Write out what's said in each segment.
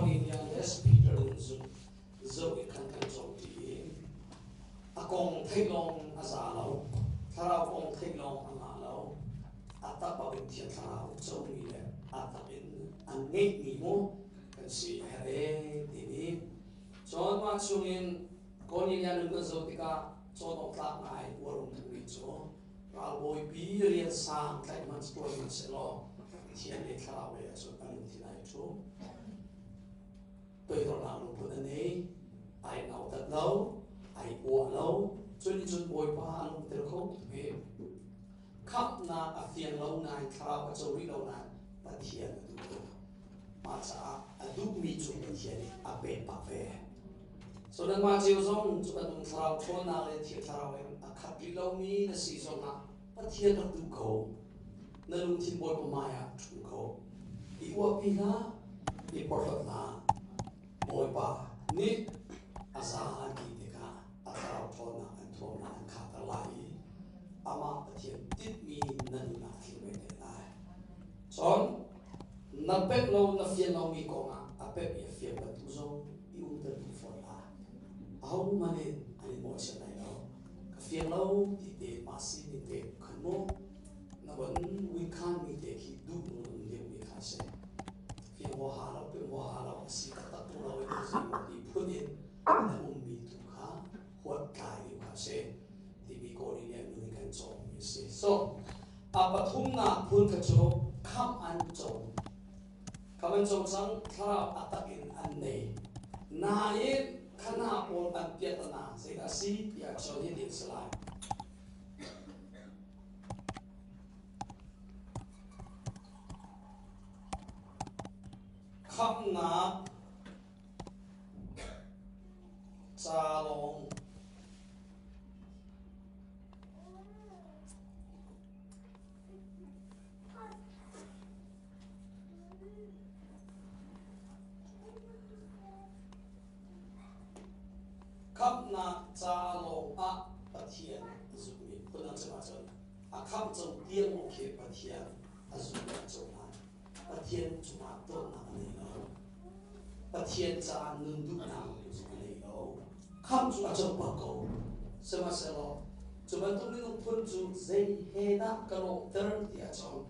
Cornelius Peter nun zun zoh i khan kan cawng ṭi i a kong theih lawng a za lo, thlarau kong theih lawng a ngah lo, a tak bak in Thiang Thlarau comi le a tak in an ngeihmi mu kan si a herh ee timi. Cun mah chungin Cornelia nun kan zoh tikah cawn awk tlak ngai uar um tukmi cu ralbawipi rian sang tlaih hmanh ṭuan hmanh sehlaw Pathian le thlarau lei ahcun a lungthin ai ṭhum. Toidornak lungput a nei, ai nautat lo, ai uah lo, cun cun Bawipa a lungter kho tuk ve. Khamhnak a fiang lo nain thlarau a co rih lo nain Pathian a duh tuk. Mah caah a duhmi cu Pathian nih a pek bak ve. So nanmah cio zong cu bantuk thlarau ṭhawnnak le thiang thlarau in a khat rih lomi na si zongah Pathian rak duh ko. Na lungthin Bawipa hmai ah ṭhu ko. I uahpi hlah, i porhlawt hlah. Bawipa nih a za an ti tikah a thlarau ṭhawnnak an thuamnak an khahter lai i amah Pathian tinhmi na nunnak thil ve te lai. Cun na pemh lo na fian lomi kongah a pemh i a fian bantuk zong i umter duh fawn hlah. Ahohmanh in an in mawhchiat lai lo. Ka fiang lo ti te mah sining te khan mu na von wikhan mi te khi duh nun um deuhmi kha a si. Fiang huaha lo, pemh huaha lo, a si taktak tung lo in zei maw ti phun in na ummi tu kha huat tlai deuh kha a si timi Cornelian nun in kan cawngmi a si. So, a pathumnak phun kha cu khamh an co. Khamh an co cang, thlarau a tak in an nei. Nain khana pawl an piahtana zeidah a si tiah cun hitin si lai. Khamhnak ca lawng Khamhnak ca lawngah Pathian a zummi phun an si ahcun a khamh co tiang maw khi Pathian a zummi an cohlan. Pathian cungah dawtnak a nei lo. Pathian caah nun duhnak a nei lo. Khamh cu a co bak ko. Sihmanhsehlaw cu bantuk minung phun cu zei he dah ka lawhter ti ahcun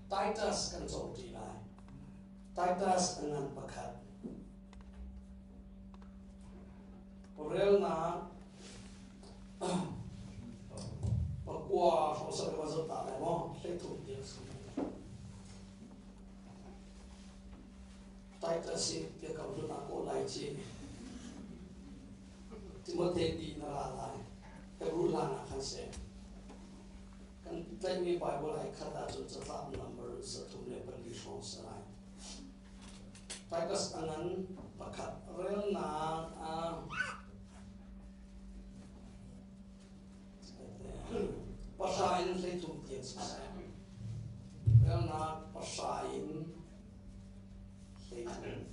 Titus kan cawngṭi lai. Titus a ngan pakhat. Relnak pakua hrawng sa ka zoh ta lai maw? 13 tiang si. Titus hi biakam hlun ah kawl lai ci. Timote ti na ra lai. Hebrew hlan ah khan si. Kan tlaihmi Bible ai khat ahcun catlap number 34 hrawng si lai. Titus a ngan pakhat relnak ah pahra in 13 tiang siseh. Relnak pahra in 13.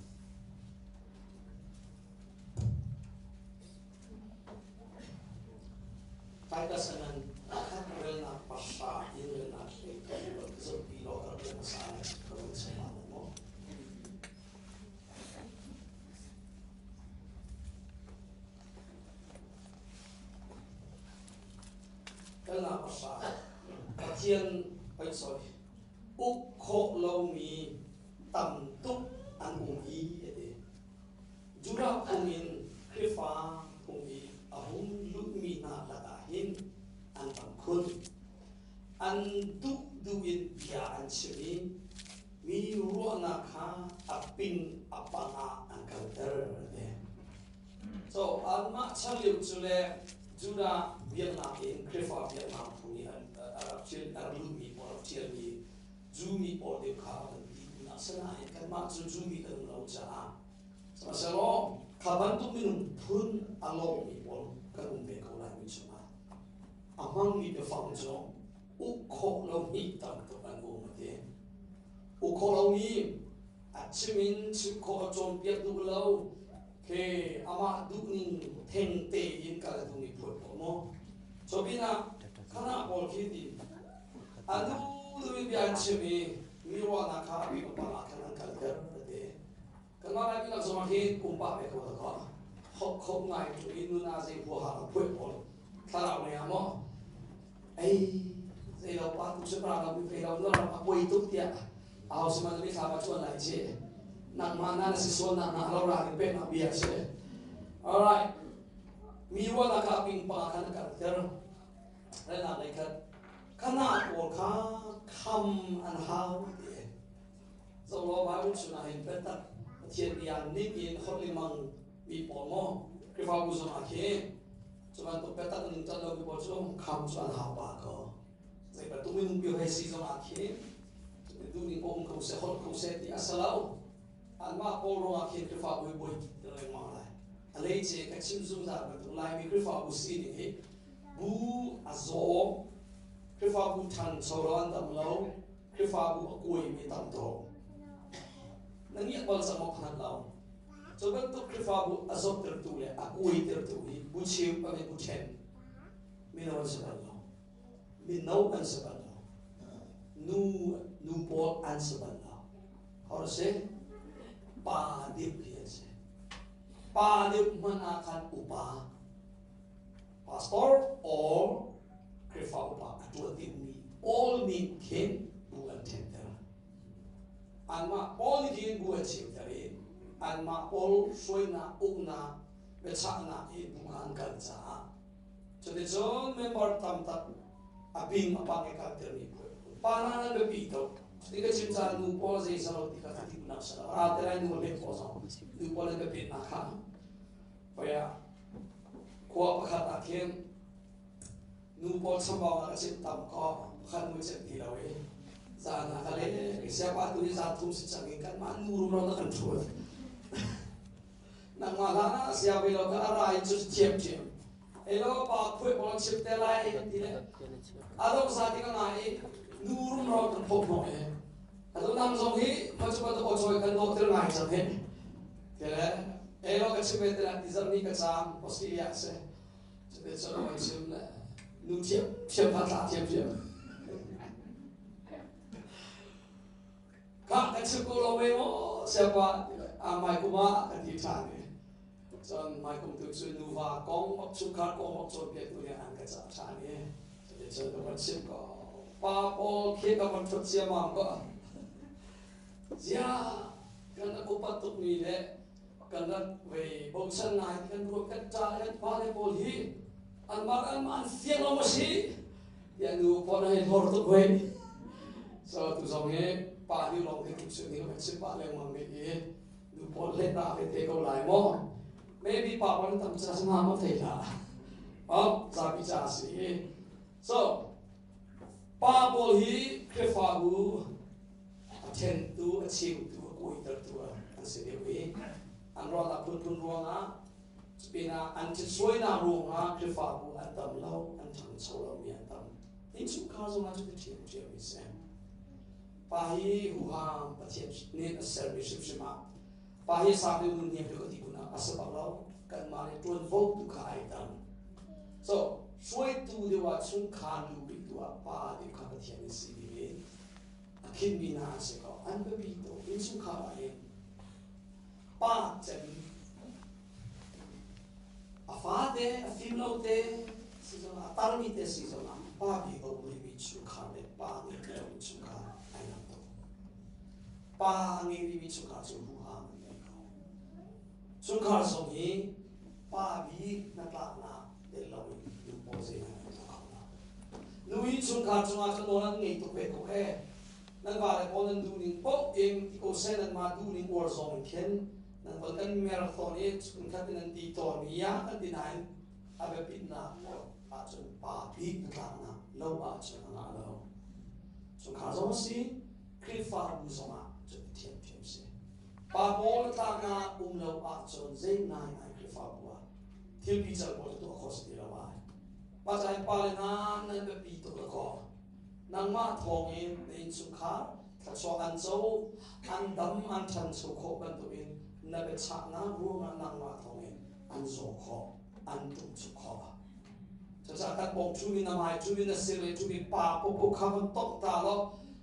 Titus a ngan pakhat relnak pahra in relnak 13 zohpi law ka rak hmasa lai ka run chim ah maw. Kalnak pahra Pathian oi sorry uk khawh lomi tam tuk an um i a ti. Judah phung in Khrihfa phung i a hung lutmi hna lakah hin an tam khun. An duh duh in bia an chim i mi ruahnak kha a ping a pang ah an kalter a ti. So anmah chan lio cu le Judah biaknak in Khrihfa biaknak phung i an a rak ṭial a rak lutmi pawl rak ṭialmi Jumi pawl deuh kha kan ti duhnak sinain kanmah cu Jumi kan um lo caah sihmanhsehlaw kha bantuk minung phun a lawngmi pawl kan um ve ko lai mi chungah a hmangmi biafang cu uk khawh lomi tam tuk an um a ti. Uk khawh lomi a chim in chim khawh a cawnpiak duh lo ke amah duhning theng tein kal a duhmi phun pawl mu. Cu pinah khana pawl khi ti a duh duh in bia an chim i mi ruahnak kha a bik a pang ah khan an kalter a ti. Kanmah Laimi lak zongah hin pumpak ve ko dakaw hok kho ngai tu i nuna zei huaha lo phuai pawl thlarau lei ah maw ei zei lo pa tu cu ra lo mi ve lo lo a poi tuk tiah aho sihmanh mi thla ma chuan lai ci nangmah na na si sual nak na lo ra ding pek nak bia si. Alright, mi ruahnak kha ping pa khan a kalter. Relnak lei khat khana pawl kha kham an hau ti. Zolo Bible chungah hin biatak Pathian bia ning in holh lengmang mi pawl maw Khrihfabu zongah khi cu bantuk biatak ning ṭan lomi pawl cu kham cu an hau pah ko. Zei bantuk minung pio hei si zongah khi duhning paoh um ko seh, holh ko seh ti a si lo. Anmah pawl ruangah khin Khrihfabu hi buai lengmang lai. A leice ka chim zungzal bantuk Laimi Khrihfabu sining hi bu a zaw, Khrihfabu ṭhancho lo an dam lo, Khrihfabu a kuaimi tam tuk. Na ngiat bal cang maw phan lo. Cu bantuk Khrihfabu a zawttertu le a kuaitertu hi bu cheu a bu ṭhen mino an si bal lo. Mino an si bal lo. Nu nu pawl an si bal lo. How to say? Pa deuh hi an si. Pa deuh hmanh ah khan upa pastor or Khrihfa upa a ṭuan dingmi pawl nih khin bu an ṭhenter. Anmah pawl nih khin bu an chimter i anmah pawl hruainak, uknak, biachahnak i bu kha an kal caah cuticun member tam tak a bing a pang i kaltermi phu pa hna nan biapi tuk. Cuti ka chim caah nu pawl zei salo ti kha ka timnak si lo. Ra te lai nu a let pawl zong nu pawl nan biapitnak kha poi ah khua pakhat ah khin nu pawl chambau ah ka chimh tam ko pakhat nu chimh ti lo i zan ah ka le siapa tu hi zan thum si cang i kanmah nu rumro na kan ṭhut nangmah hlan ah sia ve lo ka a ra i cu thiam thiam elo pa phuai pawl chim te lai ti le a dong sa ti ka ngai i nu rumro kan phok hnawh i atu nang zong hi ma cu bantuk aw kan dawh tir ngai cang hi ti le elo ka chim ve te la ti zarh ni ka caam Australia si. Cuti cun a chim le nu thiam thiam kha thla thiam thiam. Kha ka chim ko lo ve maw siapa a mai kum ah ka ti ṭhan i cun mai kum tu cu nuva kong bak chungkhar kong bak cawnpiak tu nih an ka cah ṭhan i cuti cun ka van chim ko. Pa pawl khi ka van ṭhut ciammam ko. Ziah kan upat tukmi le Kan rak vei bochan ngai kan ruak kan ṭa le kan pa le pawl hi anmah anmah an fiang lo maw si tiah nu pawl hei hlor tuk hoi. So tu zong hi pa nih lawng hi tuk nih kan chim pah lengmang rih i nu pawl let na ve te ko lai maw? Maybe pa pawl tam ca sa ma thei hlah. Oh, zapi ca si. So pa pawl hi Khrihfabu a ṭhentu, a chimtu, a kuaitertu an si deuh i an ruahnak phunphun ruangah cupinah an thitsuainak ruangah Khrihfabu an tam lo, an ṭhangcho lomi an tam. Innchungkhar zongah cuti ṭhiamṭhiam i si. Pa hi huham Pathian nih a sermi hrimhrim ah pa hi sang deuh nun niam deuh ka ti kun ah a si bak lo. Kanmah nih ṭuanvo tu kha ai dang. So, hruaitu deuh ah chungkhar lu bik tu ah pa deuh kha Pathian nih si ding in a khinmi hna an si ko. An biapi tuk. Innchungkhar ah hin pa cem a fate a fim lo te si zongah a tarmi te si zongah pa bik a um rihmi chungkhar le pa ngei ti lomi chungkhar ai dang tuk. Pa ngei rihmi chungkhar cu huham an ngei ko. Chungkhar zong hi pa bik hnatlaknak tel loin nu pawl zeihmanh an tuah kho lo. Nu hi chungkhar cungah cun nawl an ngei tuk ve ko ee. Nan vale pawl nan duhning paoh in ti ko seh nanmah duhning uar zong in khin nan von kan mer tawn i chunkhat in nan ti tawn i ya kan ti nain a biapitnak pawl ahcun pa bik hnatlaknak lo ahcun a ngah lo. Chungkhar zong a si, Khrihfabu zongah cuti thiamthiam si. Pa pawl tlaknak um lo ahcun zei ngaingai Khrihfabu ah thil pical pawl cu tuah khawh si ti lo ai. Pa cain pa le hna nan biapi tuk la kaw nangmah thawngin na innchungkhar thluachuah an co an dam an ṭhancho khawh bantukin na biachahnak ruangah nangmah thawngin an zaw khawh an ṭumchuk khawh. Cucaah kan bawm ṭhumi na mai ṭhumi na sir le ṭhumi pa popo kha van tongh ta law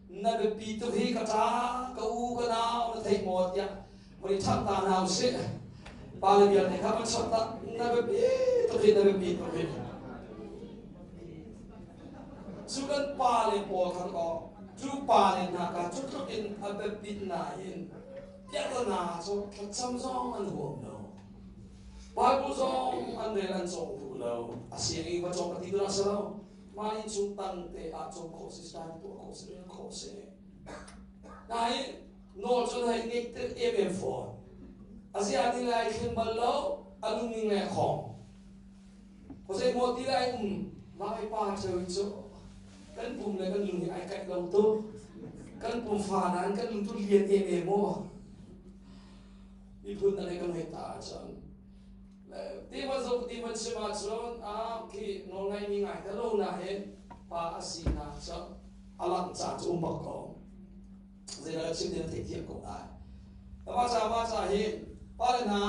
na biapi tuk hi ka ṭa ka u ka nau na theih maw tiah. Voi chap ta hna usih. Pa le vialte kha van chap ta na biapi tuk hi na biapi tuk hi. Cu kan pa le pawl khan aw cu pa le hna ka cu tluk in a biapit nain piahtana cu thlacam zong an huam lo. Bible zong an rel an cawng duh lo. A siang i va cawng ka ti tu si lo. Mah inn chung tang te ah cawng khawh si, study tuah khawh si, rel khawh si. Nain nawl cun hei ngeih tel em em fawn. Asia ni lai thleng bal lo, a lungning le khong. Khuazei maw ti lai um lai pa cheu cu kan pum le kan lung hi ai kaih lo tu. Kan pum fa nain kan lung tu lian em em maw. Miphun na le kan hei ta ahcun. Ti van zo ti van chim ahcun a khi nawl ngai mi ngai ta lo na hin pa a sinak cu a langh ca cu um bak ko. Zeidah chim ding theih thiam ko lai. Ma ca ma ca hi pa le hna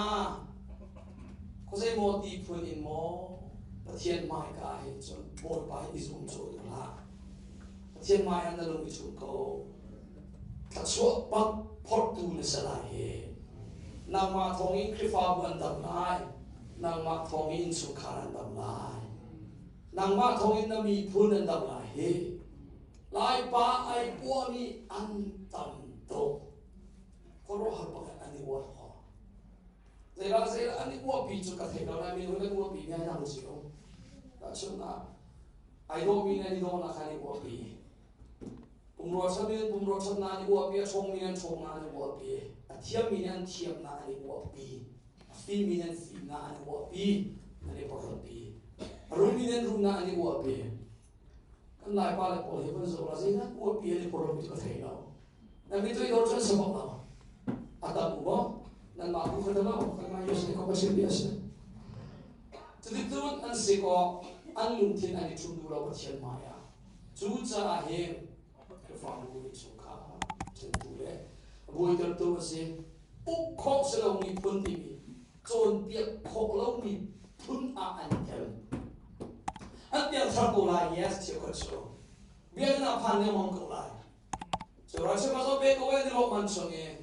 khuazei maw ti phun in maw Pathian hmaika hin cun Bawipa hi i zum cu duh hlah. Pathian hmai ah na lung i chum ko. Thluachuah bak phortu na si lai hi. Nangmah thawng in Khrihfabu an dam lai. Nangmah thawng in innchungkhar an dam lai. Nangmah thawng in na miphun an dam lai hi. Laipa ai puahmi an tam tuk. Khuaruahhar pakhat an i uah kho. Zeilah zeilah an i uahpi cu ka thei lo lai mi kan uahpi mi ai dang cio. Tahchunhnak ai dawhmi nih an i dawhnak kha an i uahpi. Pumrua ṭhatmi nih pumrua ṭhatnak an i uahpi, a ṭhawngmi nih an ṭhawngnak an i uahpi, a thiammi nih an thiamnak an i uahpi, a fimmi nih an fimnak an i uahpi, an i porhlawtpi. A rummi nih an rumnak an i uahpi. Kan Laipa le pawl hi van zoh la zeidah uahpi an i porhlawtpi cu ka thei lo. Na mi tuidor cu an si bak lo. A tam u maw? Nanmah bu kha lo, kanmah USA ko ka chim mi a si. Cuticun an si kaw an lungthin an i ṭhum duh lo Pathian hmai ah. Cucaah hin Khrihfabu innchungkhar ṭhentu le buaitertu a si. Uk khawh si lomi phun timi cawnpiak khawh lomi phun ah an i tel. An piangthar ko lai, yes, cheukhat cu. Biakinn ah phan lengmang ko lai. Cu Russia pa zong pe ko ai ni lawm man chung i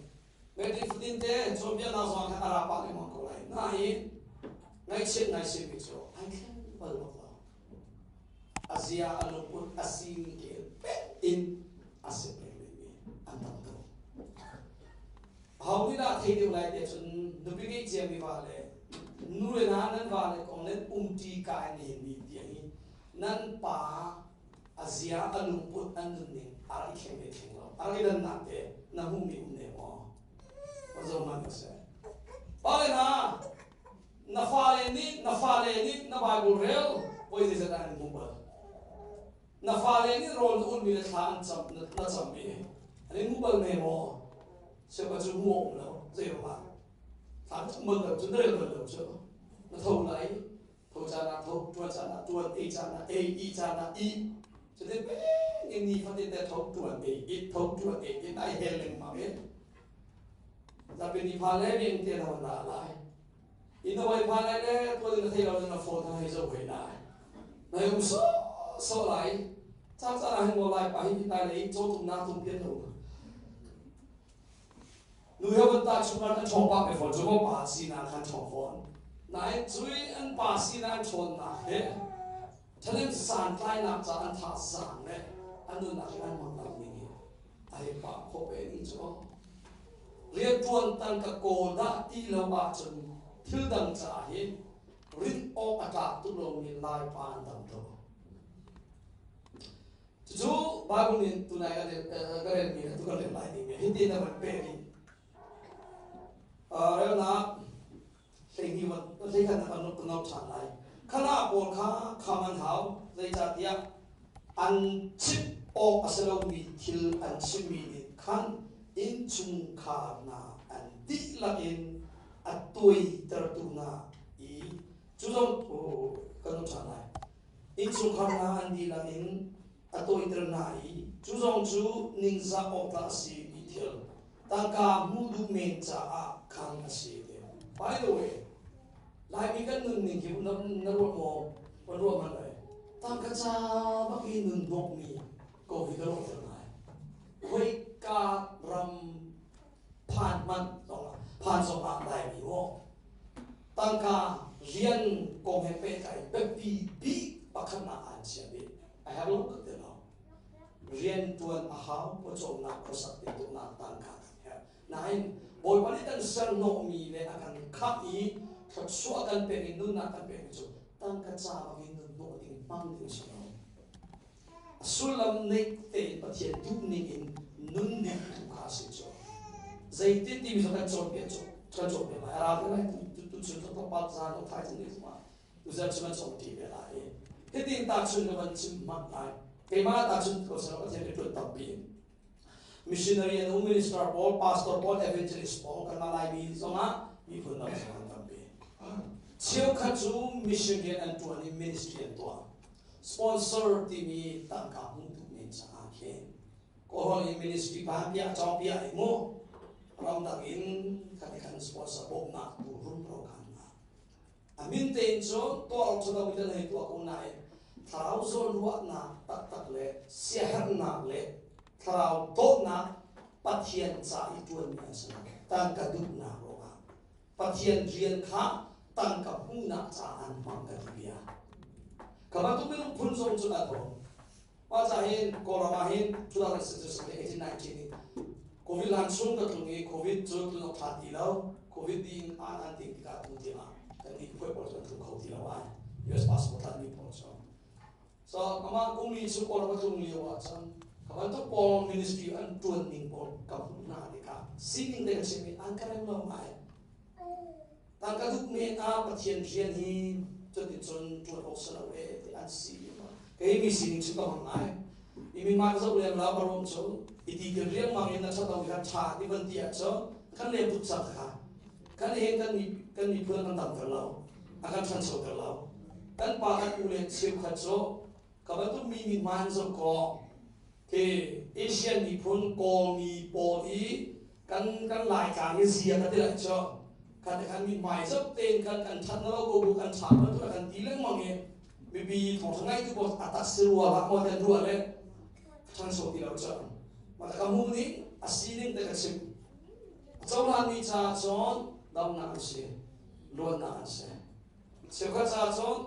Meti fatin te cawnpiaknak zong khan a ra pah lengmang ko lai. Nain ngaihchiat ngai simi cu ai thleng bal bak lo. A zia a lungput a sining kel pet in a si peng rihmi an tam tuk. Aho nih dah thei deuh lai tiah cun nupi ngeih ciami va le nu le na nan va le kong nan umṭi ka in nihin ni tiang hi nan pa a zia a lungput an nunning a rak i thleng ve thleng lo a rak i dannak te na hmuhmi um ne maw? Va zoh hmanh ka seh. Pa le hna na fale nih na fale nih na Bible rel voi zeizat ah an hmuh bal? Na fale nih rawl na ulmi le thla an cam na, na cammi an in hmu bal ne maw? Siapa cu hmu um lo zei ruangah thla na cam bal lo cu na rel bal lo cu na tho lai tho caan ah tho tuan caan ah tuan ei caan ah ei ih caan ah ih cutin peng in ni fatin te tho tuan ei it tho tuan ei it ai hel lengmang i zapi ni pha le bing te na van ra lai in na vai pha lai le tuan in na thei lo na phone na hei zoh ve lai na um so so lai ca caan ah hin mo lai pa hi tai lei caw tum nak tum pian lo Nu he van ta chung an ṭhawng pah ve fawn cu maw pa sinak khan ṭhawng fawn. Nain cui an pa sinak an ṭhawnnak he ṭhahnem santlainak ca an tha zaang le an nunnak hi an mang ning hi a hei pah khawh ve ning cu. Rianṭuan tangka kawl dah ti lo ahcun thil dang caah hi rinh awk a tlak tuk lomi Laipa an tam tuk. Cucu Bible nih tunai ka relmi le tu kan rel lai dingmi hi tin a van pek i relnak 12 van 11 kan kan nor ṭhan lai. Khana pawl kha kham an hau zeicahtiah an chim awk a si lomi thil an chimmi nih khan innchungkhar hna an dihlak in a tuaitertu hna i cu zong kan nor ṭhan lai. Innchungkhar hna an dihlak in a tawiter hna i cu zong cu ningzah awk dah a si mi thil tangka hmuh duh men caah khan a si ti. By the way, Laimi kan nunning hi na, na ruah maw? Van ruah hmanh lai. Tangka ca bak i nun hnawkmi ko hi ka lawhter ngai. Khoika ram phan hmanh zongah. Phan zong ah Laimi maw tangka rian kong he pehtlai biapi bik pakhatnak ah an chiah bik. A herh lo ka ti lo. Rian ṭuan a hau, pawcawmnak khuasak tintuknak tangka kan herh. Nain Bawipa nih kan serhnawhmi le a kan khah i thluachuah kan pek i nunnak kan pekmi cu tangka ca bangin nun hnawh ding hmang ding si lo. A sullam neih tein Pathian duhning in nun ning tu kha a si cu. Zeitin timi cu kan cawnpiak cu kan cawnpiak lai. A ra te lai tu tu chun tu pat zan o thai chung ni zuma tu zan chun kan cawn ti ve lai. Hitin tahchun ka van chim hmanh lai. Keimah tahchun ko selo Pathian rian tampi in. Missionary an um, minister pawl, pastor pawl, evangelist pawl kan Laimi zongah miphun dang zong an tampi. Cheukhat cu mission rian an ṭuan i ministry an tuah. Sponsor timi tangka hmuh duh men caah khin Kawlrawn in ministry pa piah cawng piah i mu ramdang in khat khan sponsor bawmhnak tu rumro khan na. A min tein cun tuah awk ṭhalo mi hei tuah ko nain thlarau zawnruahnak taktak le siaherhnak le thlarau dawtnak Pathian ca i ṭuanmi an si lo. Tangka duhnak ruangah Pathian rian kha tangka hmuhnak caah an hmang ka ti bia. Kha bantuk minung phun zong cu an um. Mah ca hin Kawlram ah hin 2016 18 19 in COVID lan chung ka tlung i COVID cu tlun awk ṭha ti lo. COVID ding an an ting tikah tu tiangah kan nih phuai pawl cu an tlung kho ti lo ai. US passport tlanmi pawl cu. So amah kum li chung Kawlram a tlung lio ah cun kha bantuk pawl ministry an ṭuan ning pawl ka hmuh hna tikah sining te ka chim i an ka rem lo ngai. Tangka duh men ah Pathian rian hi cuticun ṭuan awk si lo e ti an si. Kei mi sining cu ka hmang ngai. I min ma ka zoh lem la barom cu i ti kan riangmang in na ṭhat lo kha ṭha ti van ti ahcun kan lem tuk cang kha. Kan hen kan mi kan miphun kan damter lo. A kan ṭhanchoter lo. Kan pa kan u le cheukhat cu ka bantuk mi nih hmaan zoh kaw khi Asian miphun Kawl mi pawl i kan kan Laitlang i zia ka ti lai cu khan khan mi hmai zoh tein khan kan ṭhat na lo ko bu kan ṭha bantuk kan ti lengmang i mipi thawngṭha ngaitu pawl a tak si rua hlah maw ten ruah le ṭhancho ti lo cu mah ka mu ning a sining te ka chim cohlan mi caah cun damnak an si luatnak an si cheukhat caah cun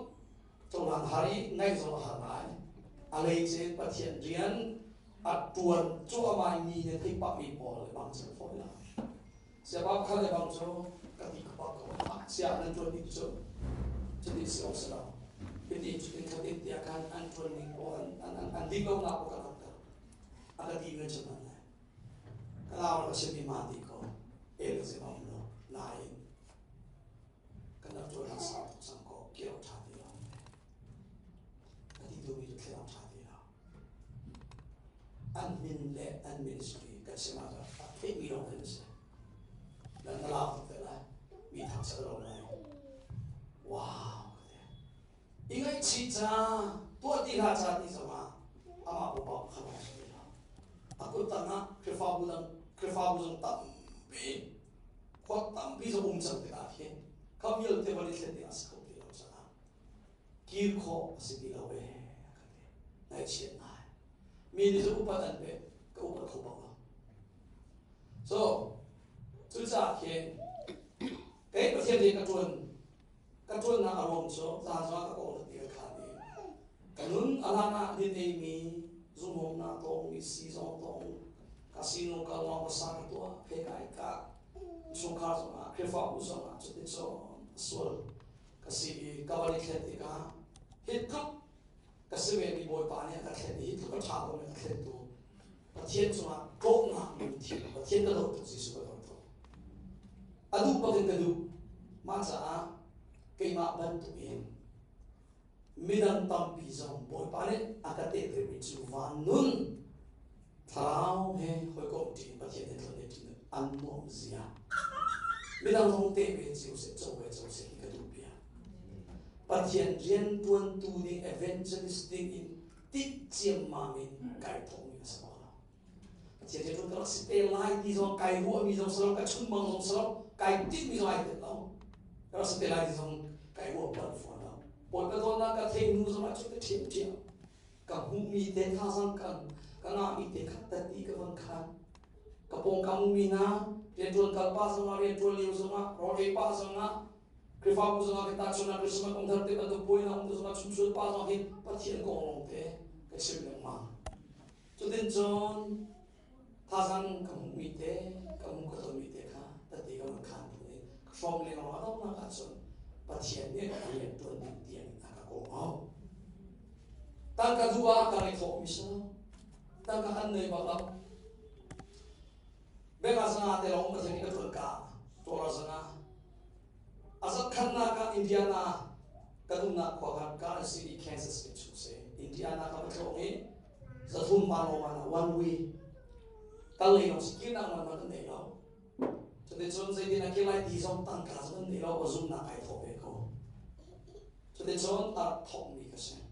cohlan har i ngaih zong a har ngai a leice Pathian rian a ṭuan cuahmah mi ne thei pah mi pawl le bang cu fawi la siapa kha le bang cu ka ti ka pak ko sia nan ṭuan ning cu cutin si awk si lo hitin cutin khatin tiah khan an ṭuan ning pawl an an an an dik lo nak pawl kan langhter a ka ti men cu nan lai ka nau ka chimmi ma ti ko el ka zin om lo nain kan rak ṭuan hak sau tuk cang ko kio ṭha ti lo ka ti duhmi cu thil ṭha ti lo an min le an ministry kan chim ah a theihmi lawng an si nan na lau tuk te lai mi thang sal lo lai wow i ngaihchih ca tuah ti hlah ca ti zongah amah pupa kha ba si lo a kut tangah Khrihfabu dang Khrihfabu zong tampi khua tampi zong um cang tikah hin kha vialte van i thlen ding a si kho ti lo caah kir khawh a si ti lo ee ka ti ngaihchiat ngai mi nih cu upat an pek ka upat kho bak lo so cucaah khin kei Pathian nih ka ṭuan ka ṭuannak a ruang cu zan zong ka kong ti ka khan i ka nun a lang ah din ei mi zumhawmnak tong mi si zong tong casino kal lawng ka sa ka tuah phe kai ka chungkhar zongah Khrihfabu zongah cutin cun sual ka si i ka van i thlen tikah hi tluk ka si ve mi Bawipa nih a ka thlen i hi tluk a ṭha ko mi a ka thlentu Pathian cungah tlawmnak lungthin Pathian ka dawt tuk Jesuh ka dawt tuk a duh bakin ka duh mah caah keimah bantuk in midang tampi zong Bawipa nih a ka tehter mi cu van nun thlarau he hawikom ṭi Pathian he tlon ṭi an nuam zia midang zong te ve cio seh co ve co seh hi ka duh bia Pathian rianṭuantu ding evangelist ding in tit ciammam in kai thawhmi a si bak lo. Pathian rianṭuan ka rak si te lai ti zong kai ruahmi zong si lo, ka chunmang zong si lo, kai tinhmi zong ai tel lo. Ka rak si te lai ti zong kai ruah bal fawn lo. Bawipa dawtnak ka theih hnu zong ah cu ka ṭhiamṭhiam. Ka hmuhmi te kha zong kan ka ngahmi te kha tati ka van khan. Ka pawngkam ummi hna Rianṭuan kal pah zongah, rianṭuan lio zongah, rawl ei pah zongah, Khrihfabu zongah kan tahchunhnak Christmas kum thar te bantuk puainak um zongah chumchun pa zong hin Pathian kong lawng te ka chim lengmang. Cutin cun thazang ka hmuhmi te, ka hmuh ka tonmi te kha tete ka van khan tu i ka hrawm lengmang a donghnak ahcun Pathian nih a rian ṭuan ding tiang a ka kawh. Tangka duh ah ka i thawhmi si lo. Tangka kan nei bak lo. Beka zanga te lawng Pathian nih ka ṭuan ka dollar zanga. A zakhatnak ah Indiana kan umnak khua kha Garden City, Kansas in chung si. Indiana ka va tlawng i zathum pa lawng ah one way kal lei lawng si kirnak man kan nei lo. Cuticun zeitin a kir lai ti zong tangka zong kan nei lo, zumnak ai thawh ve ko. Cuticun a rak thawkmi ka si.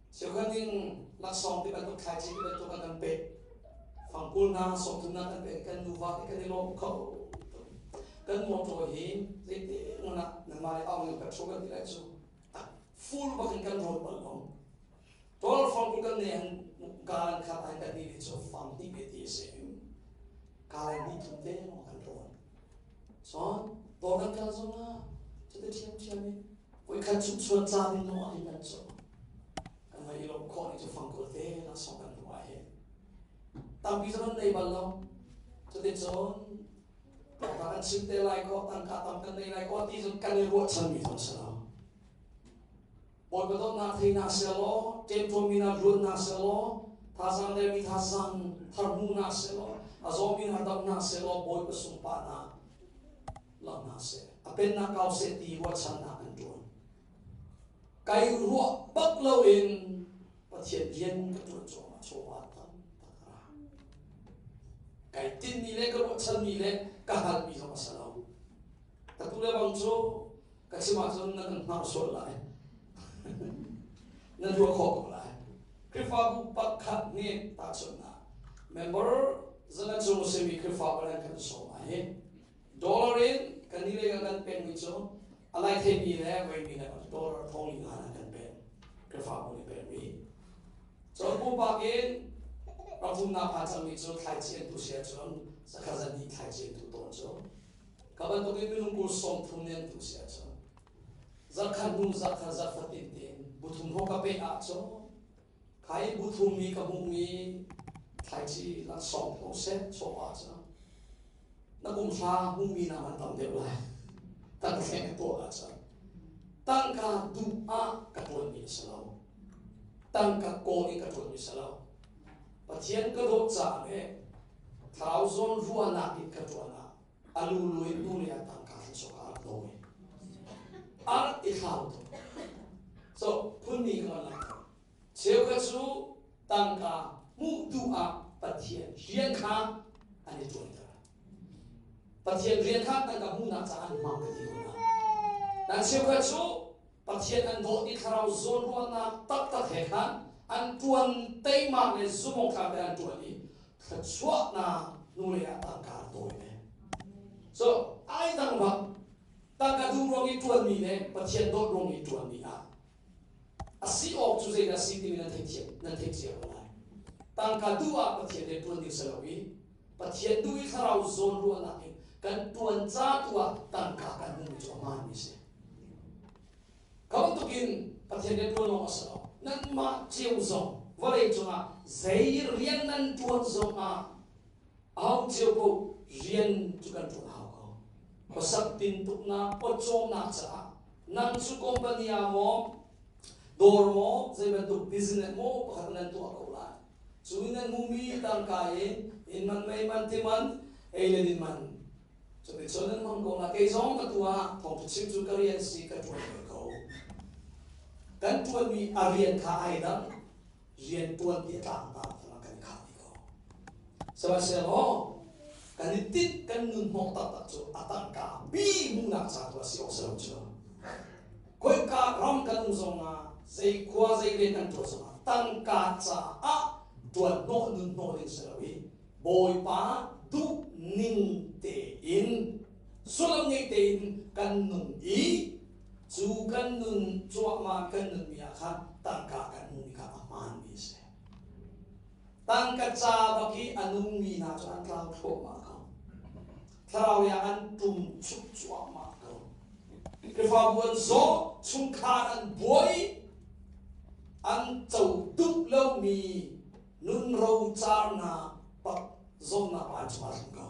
Cheukhat ning laksawng ti bantuk thlaici ti bantuk an kan pek. Fangkul hna sawmthum na kan pek kan nuva te kan i lawm kho. Kan motor hi zeiti ngana nanmah le au ning petrol kan ti lai cu full bakin kan road bal lo. Tol fangkul kan ne han galan khat an kan ni cu fang ti pe ti se. Galan ni thum te mo kan road. So dor kan kal zong ah cuti thiam thiam in Voikhat chung chuan caan in nung ah hin kan cu kan va i lawmh khawh ni cu fangkul te laksawng kan hmuh ah hin tampi cu kan nei bal lo. Cuticun tangka kan chim te lai kaw, tangka tam kan nei lai kaw ti cun kan i ruahchanmi zong si lo. Bawipa dawtnak thei hna sehlaw, ṭemṭuammi hna luat hna sehlaw, thazaang dermi thazaang thar hmu hna sehlaw, a zawmi hna dam hna sehlaw, Bawipa sunparnak lang hna seh, a pennak kau seh ti ruahchannak an ṭuan. Kai ruah bak loin Pathian rian ka ṭuan cuahmah chawva tam tak a ra. Kai tinhmi le ka ruahchanmi le ka hngalhmi zong a si lo. Ka tu le bang cu ka chim ahcun na kan hngar sual lai. Na ruah khawh ko lai. Khrihfabu pakhat nih tahchunhnak member zanga cung a simi Khrihfabu nan kan sawm ahhin Dollar in kan ni lei kan pekmi cu a lai theimi le veimi le dollar thong li nga kan pek. Khrihfabu nih pekmi. Cun pumpak in ramthumnak phan cangmi cu thlaici an tu sia cun zakhat zan hnih thlaici an tu tawn cu. Ka bantuk in minung kul 30 nih an tu sia cun zarkhat hnu zarkhat zarfatin tein buthum ho ka pek ahcun Khai buthum mi ka hmuhmi thlaici laksawng ko seh chawva cu na kum hra hmuhmi na man tam deuh lai. Tangka hleng ka tuah ahcun tangka duh ah ka ṭuanmi a si lo. Tangka kawl in ka ṭuanmi a si lo. Pathian ka dawt caah le thlarau zawn ruahnak in ka ṭuan ah a lulu in nu le a tangka thluachuah a rak dawi. A rak i thlau tuk. So phunmi ka van langhter. Cheukhat cu tangka hmuh duh ah Pathian rian kha an i ṭuanter. Pathian rian kha tangka hmuhnak caah an hmang ka ti ko hna. Nan cheukhat cu Pathian an dawt i thlarau zawnruahnak taktak he khan an ṭuan teimak le zumawktlak te an ṭuan i thluachuahnak hnulei ah tangka an tawi ve. So ai dang bak tangka duh ruang i ṭuanmi le Pathian dawt ruang i ṭuanmi ah a si awk cu zeidah si timi nan theih nan theih cio ko lai. Tangka duh ah Pathian he ṭuan ding si lo i Pathian duh i thlarau zawnruahnak in kan ṭuan ca tu ah tangka kan hmuhmi cu a hmaanmi si. Kha bantukin Pathian rian ṭuan awk a si lo. Nanmah cio zong vawlei cungah zei rian nan ṭuan zongah aho cio paoh rian cu kan ṭuan hau ko. Khuasak tintuknak, pawcawmnak caah nang cu company ah maw, dawr maw, zei bantuk business maw pakhat nan tuah ko lai. Cu nan hmuhmi tangka in inn man, mei man, ti man, ei le din man Cuticun nan hmang ko na kei zong ka tu ah thawngṭha chim cu ka rian si ka ṭuan ve ko. Kan ṭuanmi a rian kha ai dang, rian ṭuan ti a tlangtar kha kan khah dih ko. Sihmanhsehlaw kan i tinh kan nun hnawh taktak cu a tangka bi hmuhnak ca tu a si awk si lo cu. Khoika ram kan um zongah zei khua zei rian kan ṭuan zongah tangka caah ṭuan hnawh nun hnawh ding si lo i Bawipa duh ning tein sullam ngei tein kan nung i cu kan nun cuahmah kan nunmi ah khan tangka kan hmuhmi kha a hmaanmi a si. Tangka ca bak i a nungmi hna cu an tlau thluahmah ko. Thlarau lei ah an tum chuk cuahmah ko. Khrihfabu an zaw, chungkhar an buai, an co duh lomi nun rocarnak bak zawtnak pa an cungah tlung ko.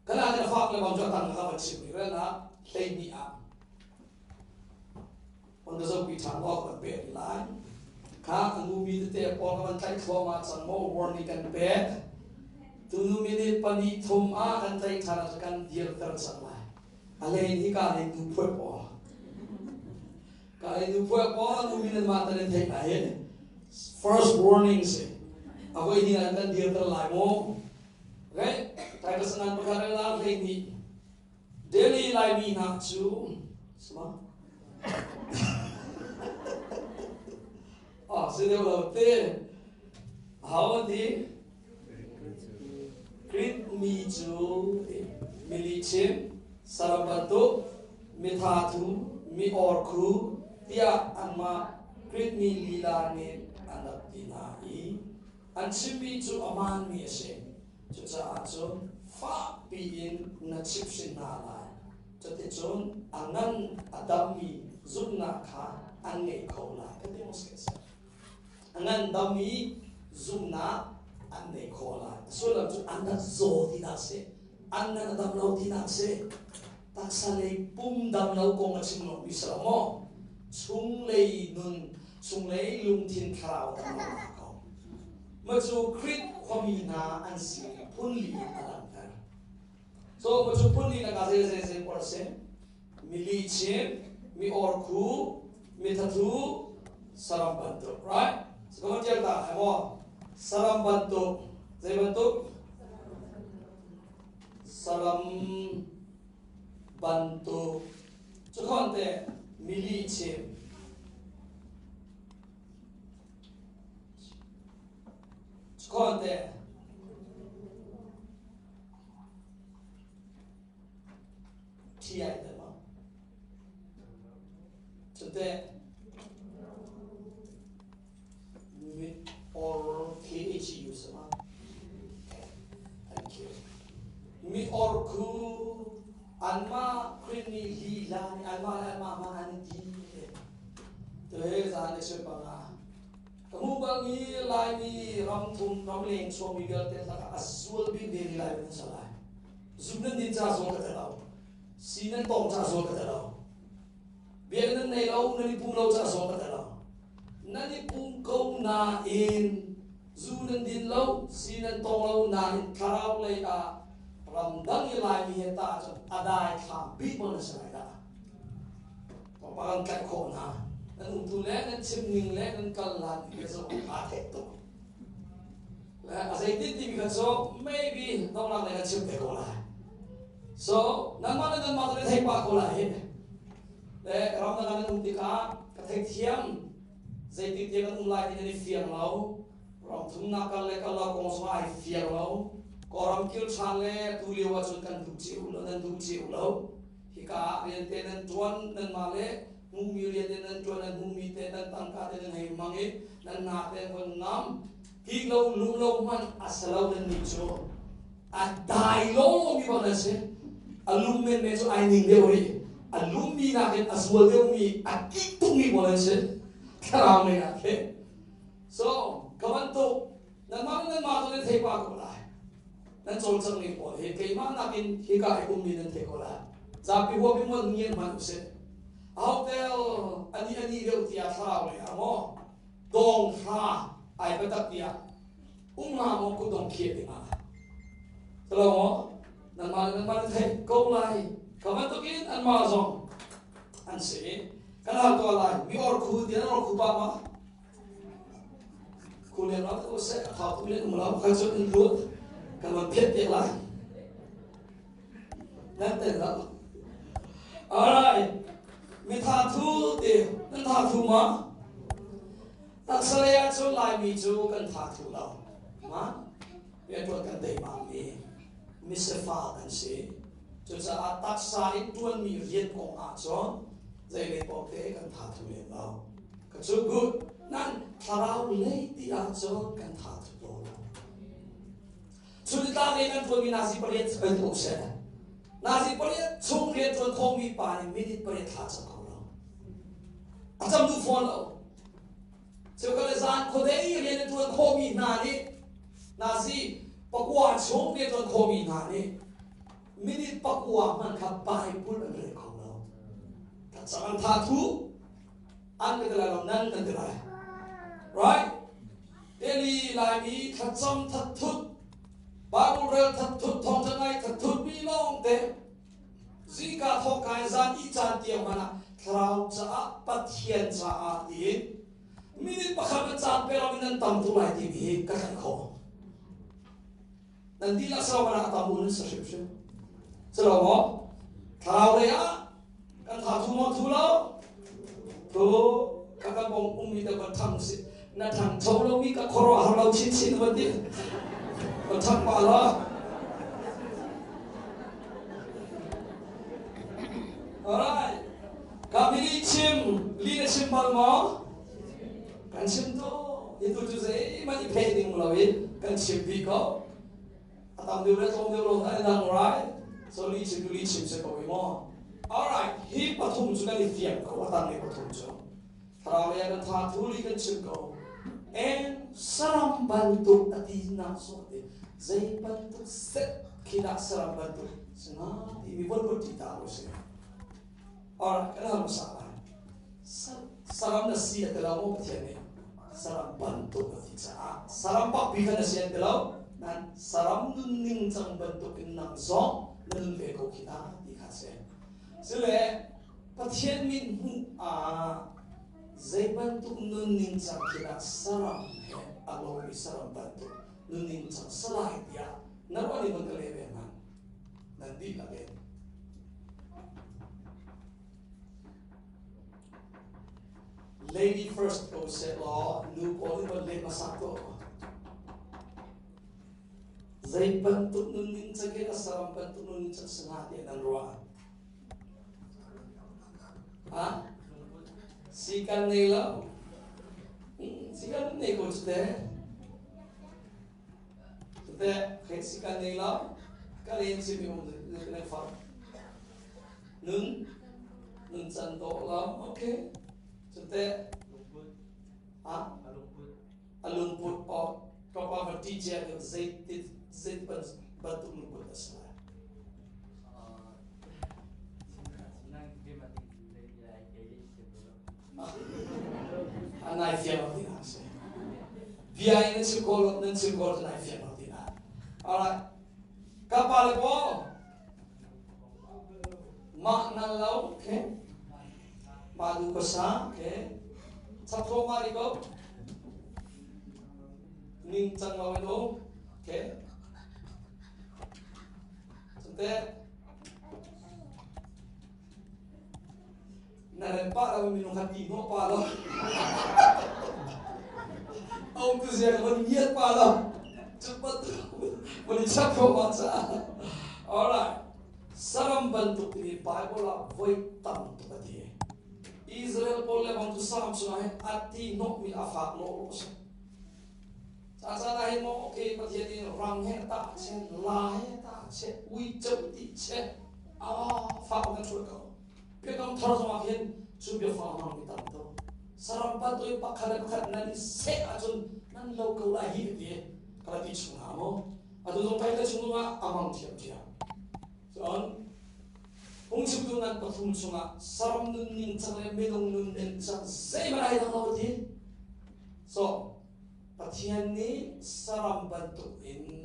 Kana kan fak le bang cu tang ka van chim rih na 12 ah on ka zopi ṭhan law ka van pek lai. Kha a numi tete pawl ka van tlaih thluahmah cang maw warning kan pek. Tunu minute pahnih thum ah kan tlaih ṭhan ah kan dirter cang lai. A hlei hi ka lei nu phuai pawl. Ka lei nu phuai pawl nu min mah tan in theih lai hin. First warning si. A voi hnih ah kan dirter lai maw? Okay? Titus ngan pakhat le la 12. Delhi Laimi hna cu sama ah si deuh lo te how ti Greek mi cu mi chim saram bantuk mi thathu mi orkhu tiah anmah Greek mi lila nih an rak ti hna i an chimmi cu a hmaanmi a si. Cucaah cun fakpi in na chimhhrin hna lai. Cuticun a ngan a dammi zumhnak kha an ngei kho lai. Kan ti maw si? A ngan dammi zumhnak an ngei kho lai. A sullam cu an rak zaw tinak si. An ngan a dam lo tinak si. Taksa lei pum dam lo kong a chim lomi si lo maw? Chunglei nun, chunglei lungthin thlarau dam lonak kong. Mah cu Krit khuami hna an si phun li in a langhter. So mah cu phun li lakah zei zei zei pawl a si? Mi lihchim, mi orkhu, mi thathu, saram bantuk, right? So ka tial ta hai maw? Saram bantuk, zei bantuk? Saram bantuk. Cukhon te mi lihchim. Cukhon te thi ai te ma. Cute mit or KHU sama. Thank you. Mi or khu anmah Khrihmi lila nih anmah le anmah hmanh an i ti. Tuhe zan le sui panga. Ka hmuh balmi Laimi ramthum ramleng chuakmi vialte lakah a sual bik ve lai nan si lai. Zuk nan din ca zawl ka te lo. Si nan tong ca zawl ka te lo. Biak nan nei lo, nan i pum lo ca zawl ka te lo. Nan i pum ko nain zu nan din lo, si nan tong lo nain thlarau lei ah ramdang i Laimi he ta cun a dai thlam bik maw na si lai dah. Papa kan tlaih khawh hna. Nan umtu le nan chim ning le nan kal lan ning le zong aa theih tuk. Le a zeitin timi kha cu maybe donglang le kan chim te ko lai. So nangmah le nanmah tu thei pah ko lai hi. Le ramdang ah nan um tikah ka theithiam zeitik tiang kan um lai ti nan i fiang lo. Ram thumnak kal le kal lo kong zong ai fiang lo. Kawlram kil ṭhan le tu lio ahcun kan duh cio lo, nan duh cio lo. Hika ah rian te nan ṭuan nanmah le hmuhmi rian te nan ṭuan nan hmuhmi te nan tangka te nan hei hmang i nan hna te von ngam. Hik lo lum lo hmanh a si lo nan nih cu. A dai lomi bang nan si. A lum menmen cu ai ning deuh rih. A lummi nakin a zual deuhmi, a kik tukmi pawl an si. Thlarau lei ah khin. So, ka bantuk nanmah le nanmah cu nan thei pah ko lai. Nan cawlcanghmi pawl hi keimah nakin hika i ummi nan thei ko lai. Zapi huap in mon ngian hmanh usih. Ahotel ani ani deuh tiah thlarau lei ah maw dong hra ai patak tiah um hnga maw kutdong khiah ding ah. Talo maw? Nanmah le nanmah nan theih ko lai. Ka bantukin anmah zong an si. Kan hal tuah lai. Mi orkhu tiah nan orkhu pah ma? Khulian ram ko seh a thau tuk len um lo kha cun in lut kan van phiat piak lai. Nan tel lo. Alright. Mi tha thu ti nan tha thu ma? Taksa lei ah cun Laimi cu kan tha thu lo. Ma? Rianṭuan kan tei ma mi misefa kan si. Cucaah taksa in ṭuanmi rian kong ah cun zei lei paoh te kan tha thu lem lo. Ka cu good. Nan thlarau lei ti ahcun kan tha thu lo. Chunitlang lei kan ṭuanmi nazi pariat oi tu seh. Nazi pariat chung rian ṭuan khomi pa nih minute pariat thla cam kho lo. A cam duh fawn lo. Cheukhat le zan khuadei rian a ṭuan khomi hna nih nazi pakua chung rian ṭuan khomi hna nih minute pakua hmanh kha Bible an rel kho lo. Thlacam an tha thu an ka ti lai lo nan kan ti lai. Right? Eli Laimi thlacam thatthut, Bible rel thatthut, thawngtha ngai thatthut mi lawng te zingka thawk kai zan i caan tiang hmanh ah thlarau caah Pathian caah tiin minute pakhat na caan pe lo in nan tam tuk lai timi hi ka tlaih khawh. Nan dihlak sau hmanh ah tam un nan si hrimhrim. Cu lo maw? Thlarau lei ah kan tha thu maw thu lo? Thu ka kan bong ummi te van thang si. Na thang tho lomi ka khuaruah har lo chinchin van ti. Van thang pa lo. Alright. Ka bili chim, li na chim bal maw? Kan chim to. Hi tu cu zeihmanh i pheh ding lo in kan chim dih ko. A tam deuh le tlawm deuh lo hna dang right? So li chim tu li chim se ko i maw? Alright, hi pathum cu kan i fiang ko, a tang i pathum cu. Thlarau lei ah kan tha thu li kan chim ko. En saram bantuk a ti nak so ti zei bantuk set khi dah saram bantuk singa ti mi von von ti ta lo si. Alright, kan hal hmasa lai. Saram na si a ti lo maw Pathian nih? Saram bantuk a ti caah saram pakpi kha na si an ti lo. Nan saram nunning cang bantuk in nang zong na nun ve ko khi ta ti kha si. Sile Pathian min hmuh ah zei bantuk nunning cang khi dah saram he a lomi saram bantuk nunning cang salai tiah na ruah ning van ka leh ve hmanh. Nan dihlak in. Lady first ko seh law nu pawl nih van leh hmasa tuah. Zei bantuk nunning cang hi a saram bantuk nunning cang si hnga tiah nan ruah? Ha? Sikan nei lo. Sikan nei ko cu te. Tete khe sikan nei lo. Ka len si mi um ne fa. Nun nun can dawh lo. Okay. Cute. Ha? A lungput o tlawpa va ti cia deuh zei zei bantuk lungput a si lai. A nai fiang lo ti na si. Bia in nan chim ko nan chim ko nai fiang lo ti na. Alright. Ka pa le po mah nan lo okay. Mah du ko sa okay. Chapro ma ri ko. Ning cang lo in um okay. Cante na ren pa lo minung kha ti hnawh pa lo um tu zia ka van ngiat pa lo cupat van i chap kho ma ca alright saram bantuk timi bible ah voi tam tuk a ti Israel pawl le bang cu saram chungah hin a ti hnawh mi a fak lo lo si ca caan ah hin maw okay Pathian nih rang he ta chen la he ta che ui cheu ti che a fak kan ṭhuat ko Biakam thar zongah khin cu biafang hmang mi tam tuk. Saram bantukin pakhat le pakhat nan i seh ahcun nan lo ko lai hi ti ka ti chung hna maw? Atu zong thai chung zongah a hmang thiamthiam. Cun phungchimtu ngan pathum chungah saram nunning cang le minung nunning cang zeihmanh ai dang lo ti. So Pathian nih saram bantuk in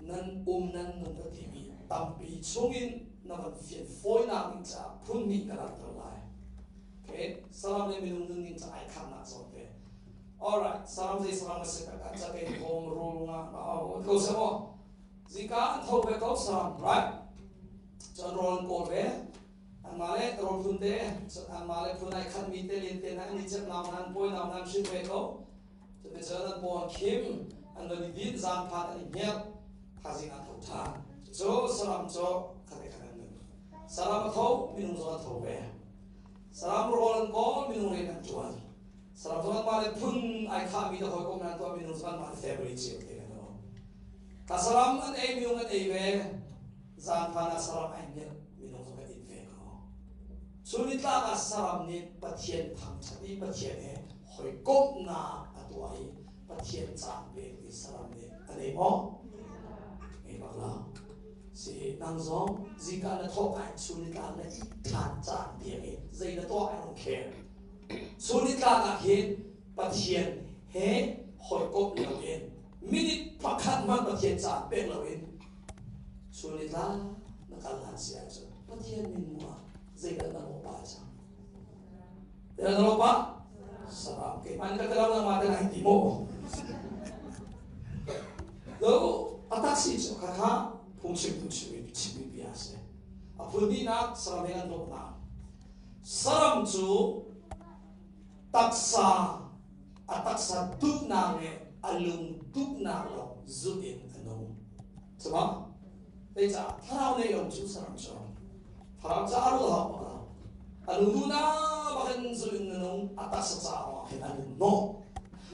nan um nan nun a timi tampi chungin na van fian fawinak ding caah phun hnih ka langhter lai. Okay, saram le minung nunning ca ai khatnak zawn te. Alright, saram zei saram a si ka cakei thawm rul nga ko se maw? Zika an tho ve ko saram, right? Cun rawl an kawl ve. Anmah le rawl phun te, anmah le phun ai khatmi te len te hna an i cep nau hna, an pawi nau hna an hrin ve ko. Cuticun an paw an khim, an van i din, zaangphan an i hngilh, thazing an tho ṭhan. Cucu saram cu khat khat an nun. Saram a tho, minung zong an tho ve. Saram rawl an kawl, minung rian an ṭuan. Saram zong anmah le phun ai khahmi te hawikom nan tuah, minung zong anmah le family cio te kan um. Ka saram an ei minung an ei ve. Zaanphan ah saram ai hngilh minung zong kan it ve ko. Chun nitlak ah saram nih Pathian thangṭhat i Pathian he hawikomhnak a tuah i Pathian caan pek i saram nih an ei maw? Ei bak lo. Si nang zong zingka na thawh kai chun nitlak na it ṭhan caan tiang i zei na tuah I don't care. Chun nitlak ah khin Pathian he hawikomh loin minute pakhat hmanh Pathian caan pek loin chun nitlak na kal hlan si ahcun Pathian min mu ah zeidah na lawh pah cang? Zeidah na lawh pah? Saram keimah ka telo nangmah te nai ti maw? Lo a taksi cu khakha phungchim tu chimmi chimmi bia a si. A phun dihnak saram he an dawtnak. Saram cu taksa a taksa duhnak le a lung duhnak lawng zulh in a nung. Cuma zeicah thlarau nei lo cu saram cu thlarau ca a ruah hau bak lo. A lung duhnak bak in zulh in a nung, a taksa ca lawng hin a nun hnawh.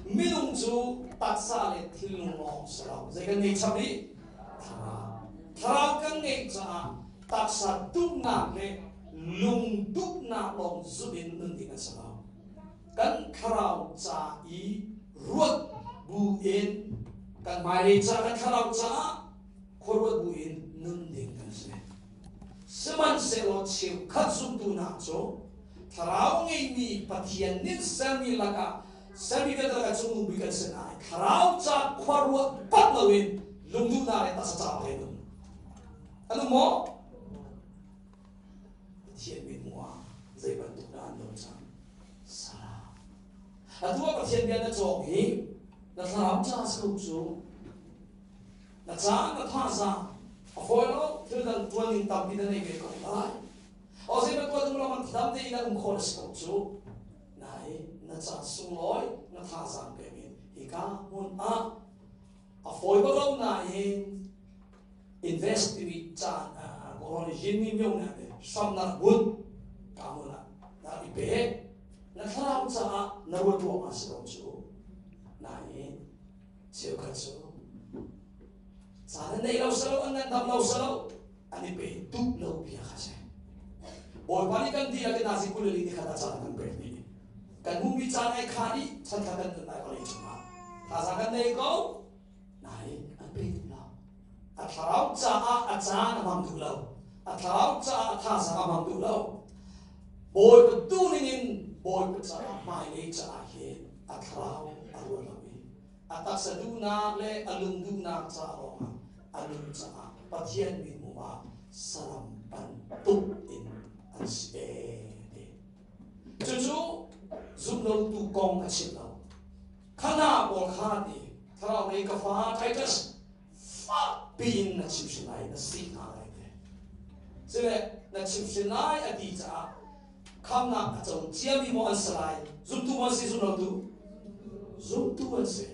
Minung cu taksa le thinlung lawng si lo. Zei kan ngei chap rih? Thlarau. Thlarau kan ngeih caah taksa duhnak le lung duhnak lawng zulh in nun ding a si lo. Kan thlarau ca i ruat bu in kan hmailei ca kan thlarau caah khuaruat bu in nun ding kan si. Sihmanhsehlaw cheukhat zumtu hna cu thlarau ngeimi Pathian nih sermi lakah sermi vialte lakah cungnung bik an si nain thlarau ca khuaruat bat loin lungduhnak le taksa ca he nun an um maw? Pathian mithmuh ah zei bantuk dah an lo cang? Salah. Atu ah Pathian bia na cawk hi na thlarau ca si ko cu. Na ca na thazaang a fawi lo thil dang tuan ning tampi na nei ve ko lai. O zei bantuk tung lo man dam tein na um khawh na si ko cu. Nai na caan sunglawi na thazaang pek in hika hmun ah a fawi bak lo nain invest timi caan kawlrawn i yin mi na hramnak hmun ka hmun ah na i pe na thlarau caah na ruat ruang ah si lo cu nain cheukhat cu caan an nei lo salo an ngandam lo salo an i pe duh lo bia kha si Bawipa nih kan dihlak in nazi kulili ni khat ah caan kan pek dih kan hmuhmi caan ai kha dih chan kha kan nun lai vawlei cungah thazaang kan nei ko nain an pe duh lo A thlarau caah a caan a hmang duh lo. A thlarau caah a thazaang a hmang duh lo. Bawipa duhning in Bawipa caah hmailei caah hin a thlarau a ruat lo i a taksa duhnak le a lung duhnak ca lawngah a nun caah Pathian mithmuh ah saram bantuk in an si ee ti. Cucu zumlotu kong a chim lo. Khana pawl kha ti thlarau lei ka fa Titus fak piin na chimhhrin lai na sik hna lai te sile na chimhhrin lai a ti caah khamnak a co ciami maw an si lai zumtu maw an si zumlotu zumtu an si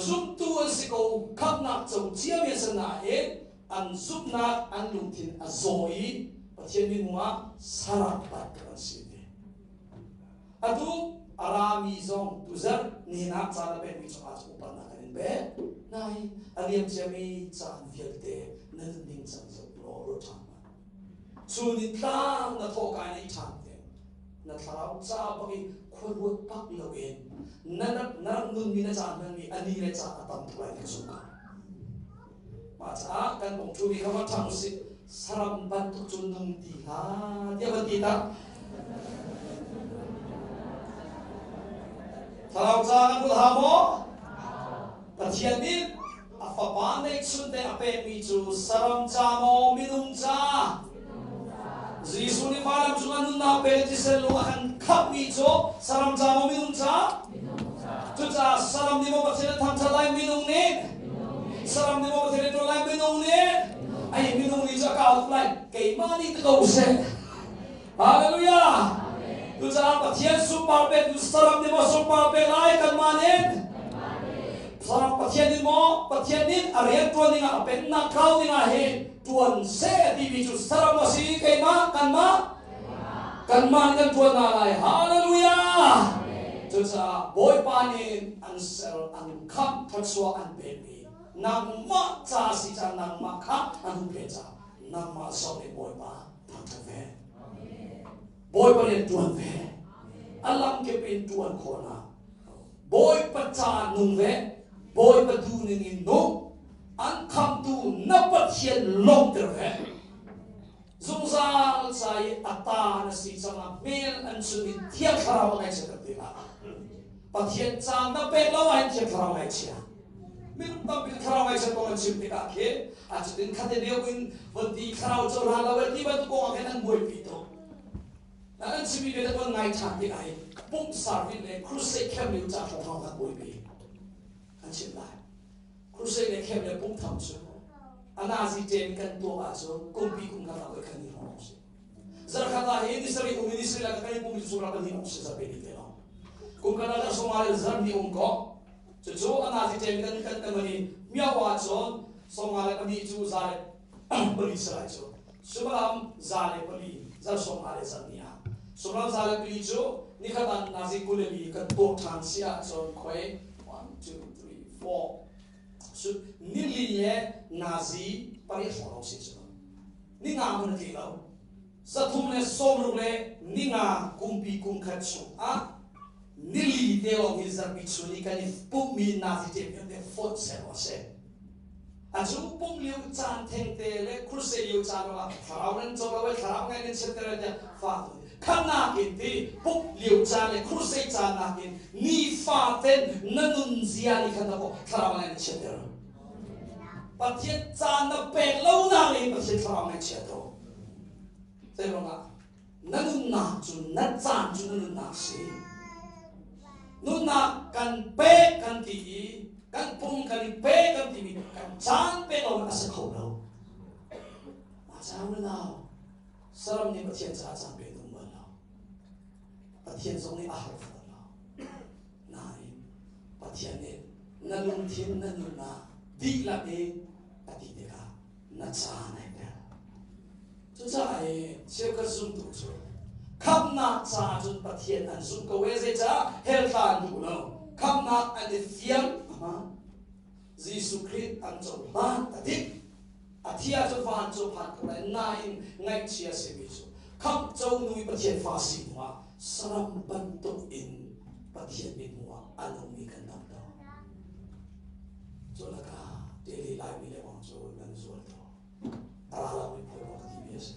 zumtu an si ko khamnak co ciami an si nain an zumhnak an lungthin a zaw i Pathian min ah saram bantuk an si te Atu a rami zong tuzarh nihin ah caan a pekmi cungah cun upatnak kan in pek. Nain a liam ciami caan vialte na nunning cang zoh law ruat ṭhan hmanh. Chun in tlang na thawhka in ei ṭhan te. Na thlarau ca bak i khuaruat bak loin na rak na rak nunmi na caan hmanmi a ni le caan a tam tuk lai ti ka zumh ko. Mah caah kan kong ṭhumi kha va ṭhang usih. Saram bantuk cu nung ti hlah tiah van ti tak. Thlarau ca kan hul hau maw? Pathian nih a fapa neihchun te a pekmi cu saram ca maw minung ca? Jesuh nih vailam cungah nunnak pe thisen lung a kan khamhmi cu saram ca maw minung ca? Cucaah saram nih maw Pathian a thangṭhat lai minung nih? Saram nih maw Pathian a ṭuan lai minung nih? Ai minung nih cu a kau tuk lai keimah nih ti ko seh. Hallelujah! Cucaah Pathian sunpar pek tu saram nih maw sunpar pek lai kanmah nih? Saram Pathian nih maw Pathian nih a rian ṭuan dingah a pennak kau dingah hin ṭuan seh timi cu saram a si keimah kanmah kanmah nih kan ṭuan hna lai hallelujah cucaah Bawipa nih an ser an khamh thluachuah an pekmi Nangmah ca si ca nangmah kha an huhphen ca nangmah zong nih Bawipa thangṭhat ve. Bawipa rian ṭuan ve. A lamkip in ṭuan khawhnak. Bawipa ca nung ve. Bawipa duhning in nung. An khamtu na Pathian lawmhter ve. Zungzal ca i a ta na si cangah hmel an chung i Thiang Thlarau a ngaihchiatter ti hlah. Pathian caan na pek lo ahhin Thiang Thlarau ngaihchia. Minung tampi Thlarau ngaihchiat kong an chim tikah khin a cutin khate deuh in von ti Thlarau cohlan lo ti bantuk kong ah khin an buaipi tuk. Na an chimmi bia van ngai ṭhan tikah hin pumh service le crusade khem lio ca hrawnghrang kan buaipi an chim lai. Crusade le khem le pumh tham cu a nazi ṭem kan tuak ahcun kumpi kum khat ah voi khat ni hrawng si. Zarkhat ah hi ni sarih um i ni sarih ah kan i pum i sura pahnih um si zarhpi ni te lawng. Kum khat ah sawma le zarh ni um ko. Cucu a nazi ṭem kan kan kan i miau ahcun sawma le pahnih cu za le pali si lai cu. Sumalam za le pali zar sawma le zarh ni ah. Sumalam za le pali cu nikhat ah nazi 22 kan tuak ṭhan si ahcun khoi 1 2 3 4 nili le nazi pariat hrawng lawng si cu ninga hmun a tli lo 360 le ninga kumpi kum khat chung ah nili te lawng hi zarhpi chun i kan i pumhmi nazi te vialte fonh seh a si a cu pumh lio caan thengte le crusade lio caan ah thlarau nan co lo thlarau ngai nan chiatter tiah fa khamnak in ti pumh lio caan le crusade caan nakin nifaten na nun zia nih khan dakaw thlarau ngai na chiatter. Pathian caan na pek lo nak in Pathian thlarau ngai chia to. Zei ruangah na nunnak cu na caan cu na nunnak si. Nunnak kan pek kan ti i kan pum kan i pek kan timi kan caan pek lo a si kho lo. Mah caan nau saram nih Pathian caah caan pe tung bal lo. Pathian zong nih a har fawn lo. Nain Pathian nih na lungthin na nunnak dihlak in a ti tikah na caan ai tel. Cucaah i cheukhat zumtu cu khamhnak caah cun Pathian an zumh ko e zeicah hell thla an duh lo. Khamhnak an i fiang ama Jesuh Khrih an cohlan a dik. A thi ahcun van cu phan ko lai nain ngaihchia simi cu khamh co nu i Pathian fa si hnuah saram bantuk in Pathian mithmuh ah a nungmi kan tam to. Cu lakah Delhi Laimi le bang cu nan zual to. A ra lomi phul ka timi a si.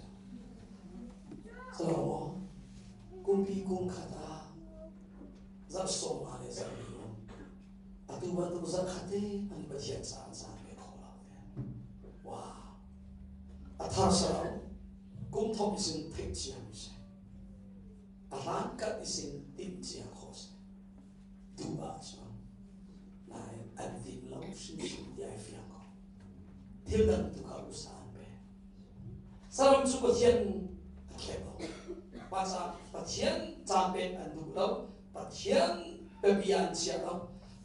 Salo kumpi kum khat ah zarh 50 le zarh li um. Atu bantuk zarh khat te an Pathian ca an caan ve kho lo. Wow. A thar salo kum thok isin theih cia mi si. A hlan kat isin timh cia khawh si. Duh ahcun nain an tim lo hrimhrim ti ai fiang ko. Thil dang tu kha usa an pe. Saram cu Pathian a thlek lo. Mah caah Pathian caan pek an duh lo. Pathian biapia an chiah lo.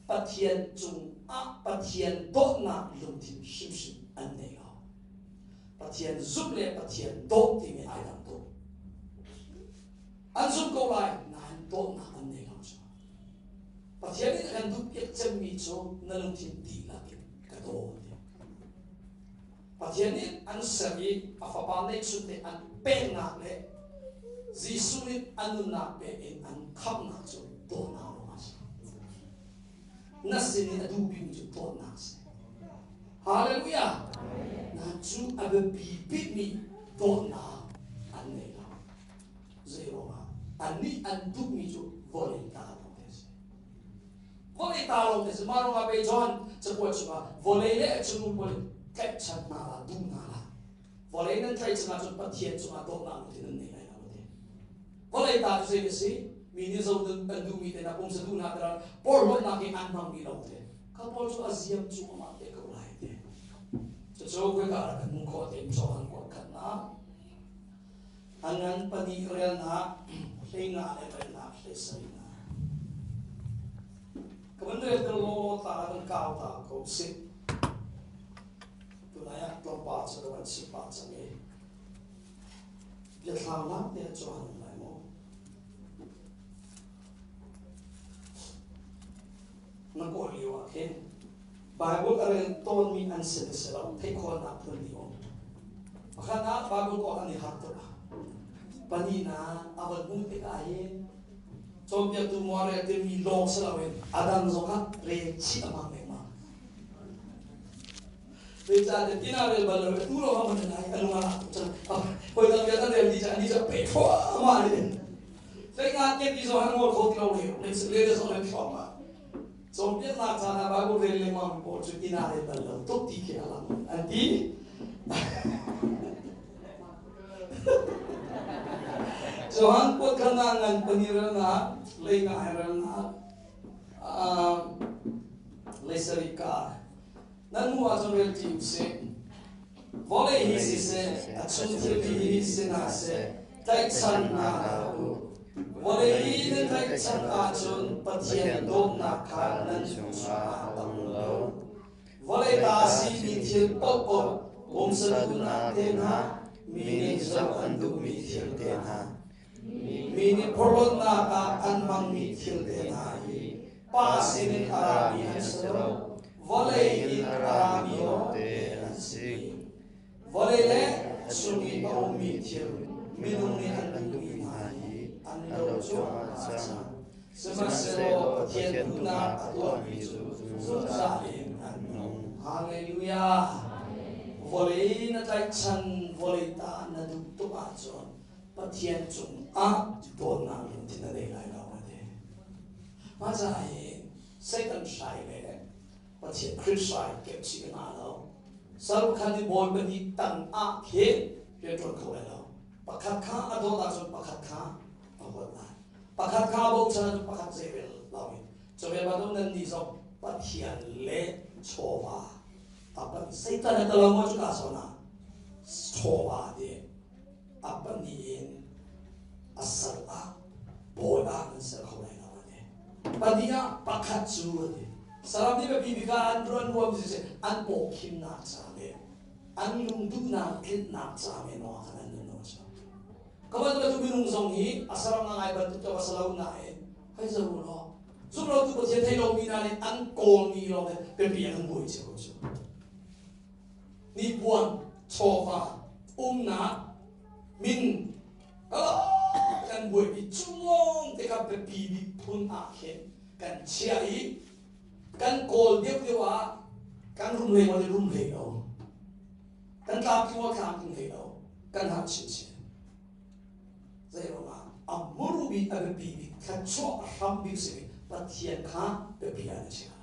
Pathian cungah Pathian dawtnak lungthin hrimhrim an nei lo. Pathian zumh le Pathian dawt timi ai dang tuk. An zumh ko lai nain dawtnak an nei lo cu. Pathian nih a kan duhpiak cemmi cu na lungthin dihlak in ka daw ti. Pathian nih an ser i a fapa neihchun te an peknak le Jesuh nih a nunnak pek in an khamhnak cu dawtnak ruangah a si. Na sin in a duh bikmi cu dawtnak a si. Hallelujah! Na cu a biapi bikmi dawtnak an nei lo. Zei ruangah? Annih an duhmi cu vawlei ta lawng te a si. Vawlei ta lawng te a si. Mah ruangah pei John cakuat chungah vawlei le a chung pawl tlaihchan hna la, duh hna la. Vawlei nan tlaihchan ahcun Pathian cungah dawtnak lungthin nan nei lai lo a ti. Vawlei ta cu zei a si? Mi nih zo an duhmi te hna pumsa duhnak te porhlawtnak i an hmangmi lawng te. Kha pawl cu a ziam cu amah te ko lai te. Cucu khoika ah kan hmuh khawh te Johan kuat khatnak a ngan pahnih relnak 15 le relnak 17 ka van rel ter law ta kan kau ta ko sih tunai ah tlawmpal cu ka van chim pah cang i biathlam lak te chuan lai maw na kawl lio ah khin. Bible a rel tawnmi an si le si lo theih khawhnak phun nih um. Pakhat ah Bible kawl an i harh tuk. Pahnihnak a van hmuh tikah hin cawnpiaktu maw a rel timi lawng si loin a dang zong ah rel chih a hmang lengmang. Zeicahtiah tina rel bal lo tu lo man ai a lung a lak tuk cang. Hawi dang bia kan rel di cah ni cah pe thluahmah in. Hlei nga tiang ti zong an ngol kho ti lo le le le zong le thluahmah. Cawnpiaknak caan ah Bible rel lengmang mi pawl cu tina rel bal lo tuk ti khi a lang an ti. Johan kuat khan ah ngan pani relnak, lei nga relnak, lei sarih ka Nan hmuh ahcun rel ṭi usih. Vawlei hi siseh, a chung thilri hi si hna seh, tlaihchan hna hlah u. Vawlei hi nan tlaihchan ahcun Pathian dawtnak kha nan chungah a um lo. Vawlei ta simi thil paohpaoh, pumsa duhnak te hna, mi nih zoh an duhmi thil te hna, mi nih phorhlawtnak ah an hmangmi thil te hna hi Pa sinin a rami an si lo, vawlei in a rami lawngte an si. Vawlei le chung i a ummi thil minung nih an duhmi hna hi an lo cuahmah cang. Sihmanhsehlaw Pathian duhnak a tuahmi cu zungzal in an nung. Hallelujah! Vawlei na tlaihchan, vawlei ta na duh tuk ahcun Pathian cungah dawtnak lungthin a nei lai lo a ti. Mah caah hi Satan hrai le Pathian Khrih hrai kepchih a ngah lo. Sal khan i bawi pahnih tang ah khin rianṭuan kho lai lo. Pakhat kha a dawt ahcun pakhat kha a huat lai. Pakhat kha a bochan ahcun pakhat zeirel loin. Cu ve bantuk nan nih zong Pathian le chawva a pan Satan a talo maw cu ka zawn ah chawva ti a pahnih in a sal ah bawi ah nan ser kho lai lo a ti. Pahnih ah pakhat cu a ti. Saram nih biapi bik ah an ruan ruam si an paw khimnak ca le an lungduhnak tlinhnak ca men lawng ah khan an nun lo a si. Ka bantuk minung zong hi a saram ngai bantuk te a si lo nain hei zo u law zumlotu Pathian thei lomi hna nih an kawlmi lawng he biapi ah kan buai cio ko cu. Hnipuan, chawva, umnak, min kan buaipi cu lawng te kha biapi bik phun ah khin kan chiah i kan kawl deuhdeuh ah kan rum hlei maw rum hlei lo, kan tlamtling maw tlamtling hlei lo, kan har chinchin. Zei ruangah a muru bik a biapi bik thluachuah a hram bik simi Pathian kha biapi ah na chiah.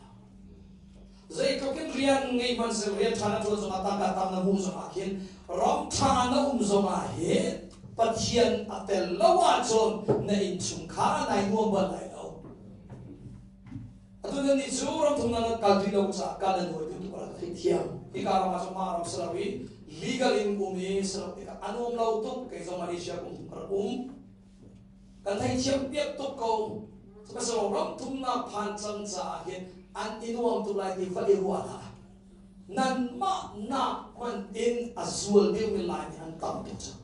Zeitluk in rian ngei hmanhseh rian ṭha na ṭuan zongah tangka tam na hmuh zongah khin ram ṭha na um zongah hin Pathian a tel lo ahcun na innchungkhar nai nuam bal lai lo. Atu nan nih cu ram thum nan kal rih lo caah kal nan hawi tu tu ka theithiam. Hika ram ah cun mah ram si lo i legal in um i si lo tikah a nuam lo tuk. Kei zong Malaysia kum thum ka rak um. Kan theithiam piak tuk ko. Sihmanhsehlaw ram thumnak phan cang caah hin an i nuam tuk lai ti va i ruah hlah. Nanmah nak hmanh in a zual deuhmi Laimi an tam tuk cang.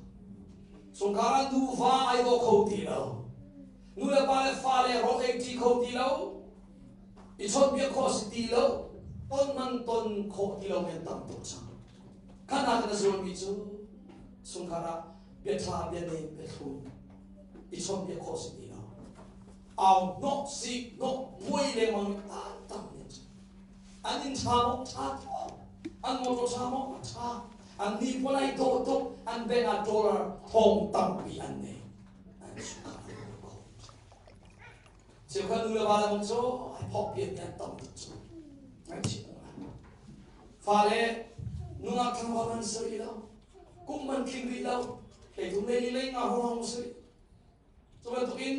Chungkhar ah nuva ai daw kho ti lo. Nu le pa le fale rawl ei ṭi kho ti lo. I chawnhbiak khawh si ti lo. Ton man ton khawh ti lo mi an tam tuk cang. Kha hna kan a zualmi cu chungkhar ah bia ṭha bia nem bia thlum i chawnhbiak khawh si ti lo. Au hnawh sik hnawh buai lengmang an tam men cu. An inn ṭha maw? Ṭha tuk. An motor ṭha maw? Ṭha. An hnipuan ai dawh tuk. An bank ah dollar thong tampi an nei. An chungkhar an buai kho. Cheukhat nu le va le bang cu ai phok pian an tam tuk cu. Ngaihchih Fale nungak tlangval man si rih lo. Kum man tling rih lo. Hleithum le li lei nga hrawng si rih. Cu bantukin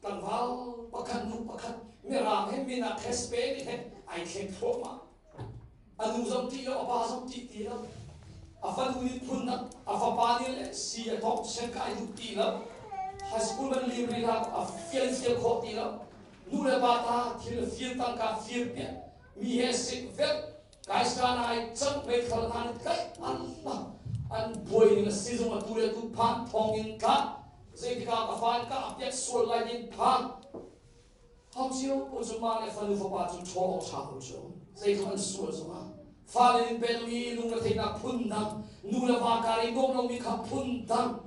tlangval pakhat nu pakhat mirang he minak he Spain he ai thleng thluahmah. A nu zong ṭih lo, a pa zong ṭih ti lo. A fanu nih phun a fapa nih le si a thawk sen kai duh ti lo. High school man lim rih hlah, a fial fial khawh ti lo. Nu le pa ta thil fir tangka fir piak mi he sik vek kaistan ai cang meithal hna nih tlaih Allah an buai ning a sizung atu le tu phan thong in tla zeitikah ka fa in ka piak sual lai din phan hau cio ko cu ma le fanu fapa cu ṭhawl awk ṭha ko cu. Zeitluk an sual zongah fale nih pekmi lungretheihnak phun dang, nu le va kar i nuam lomi kha phun dang,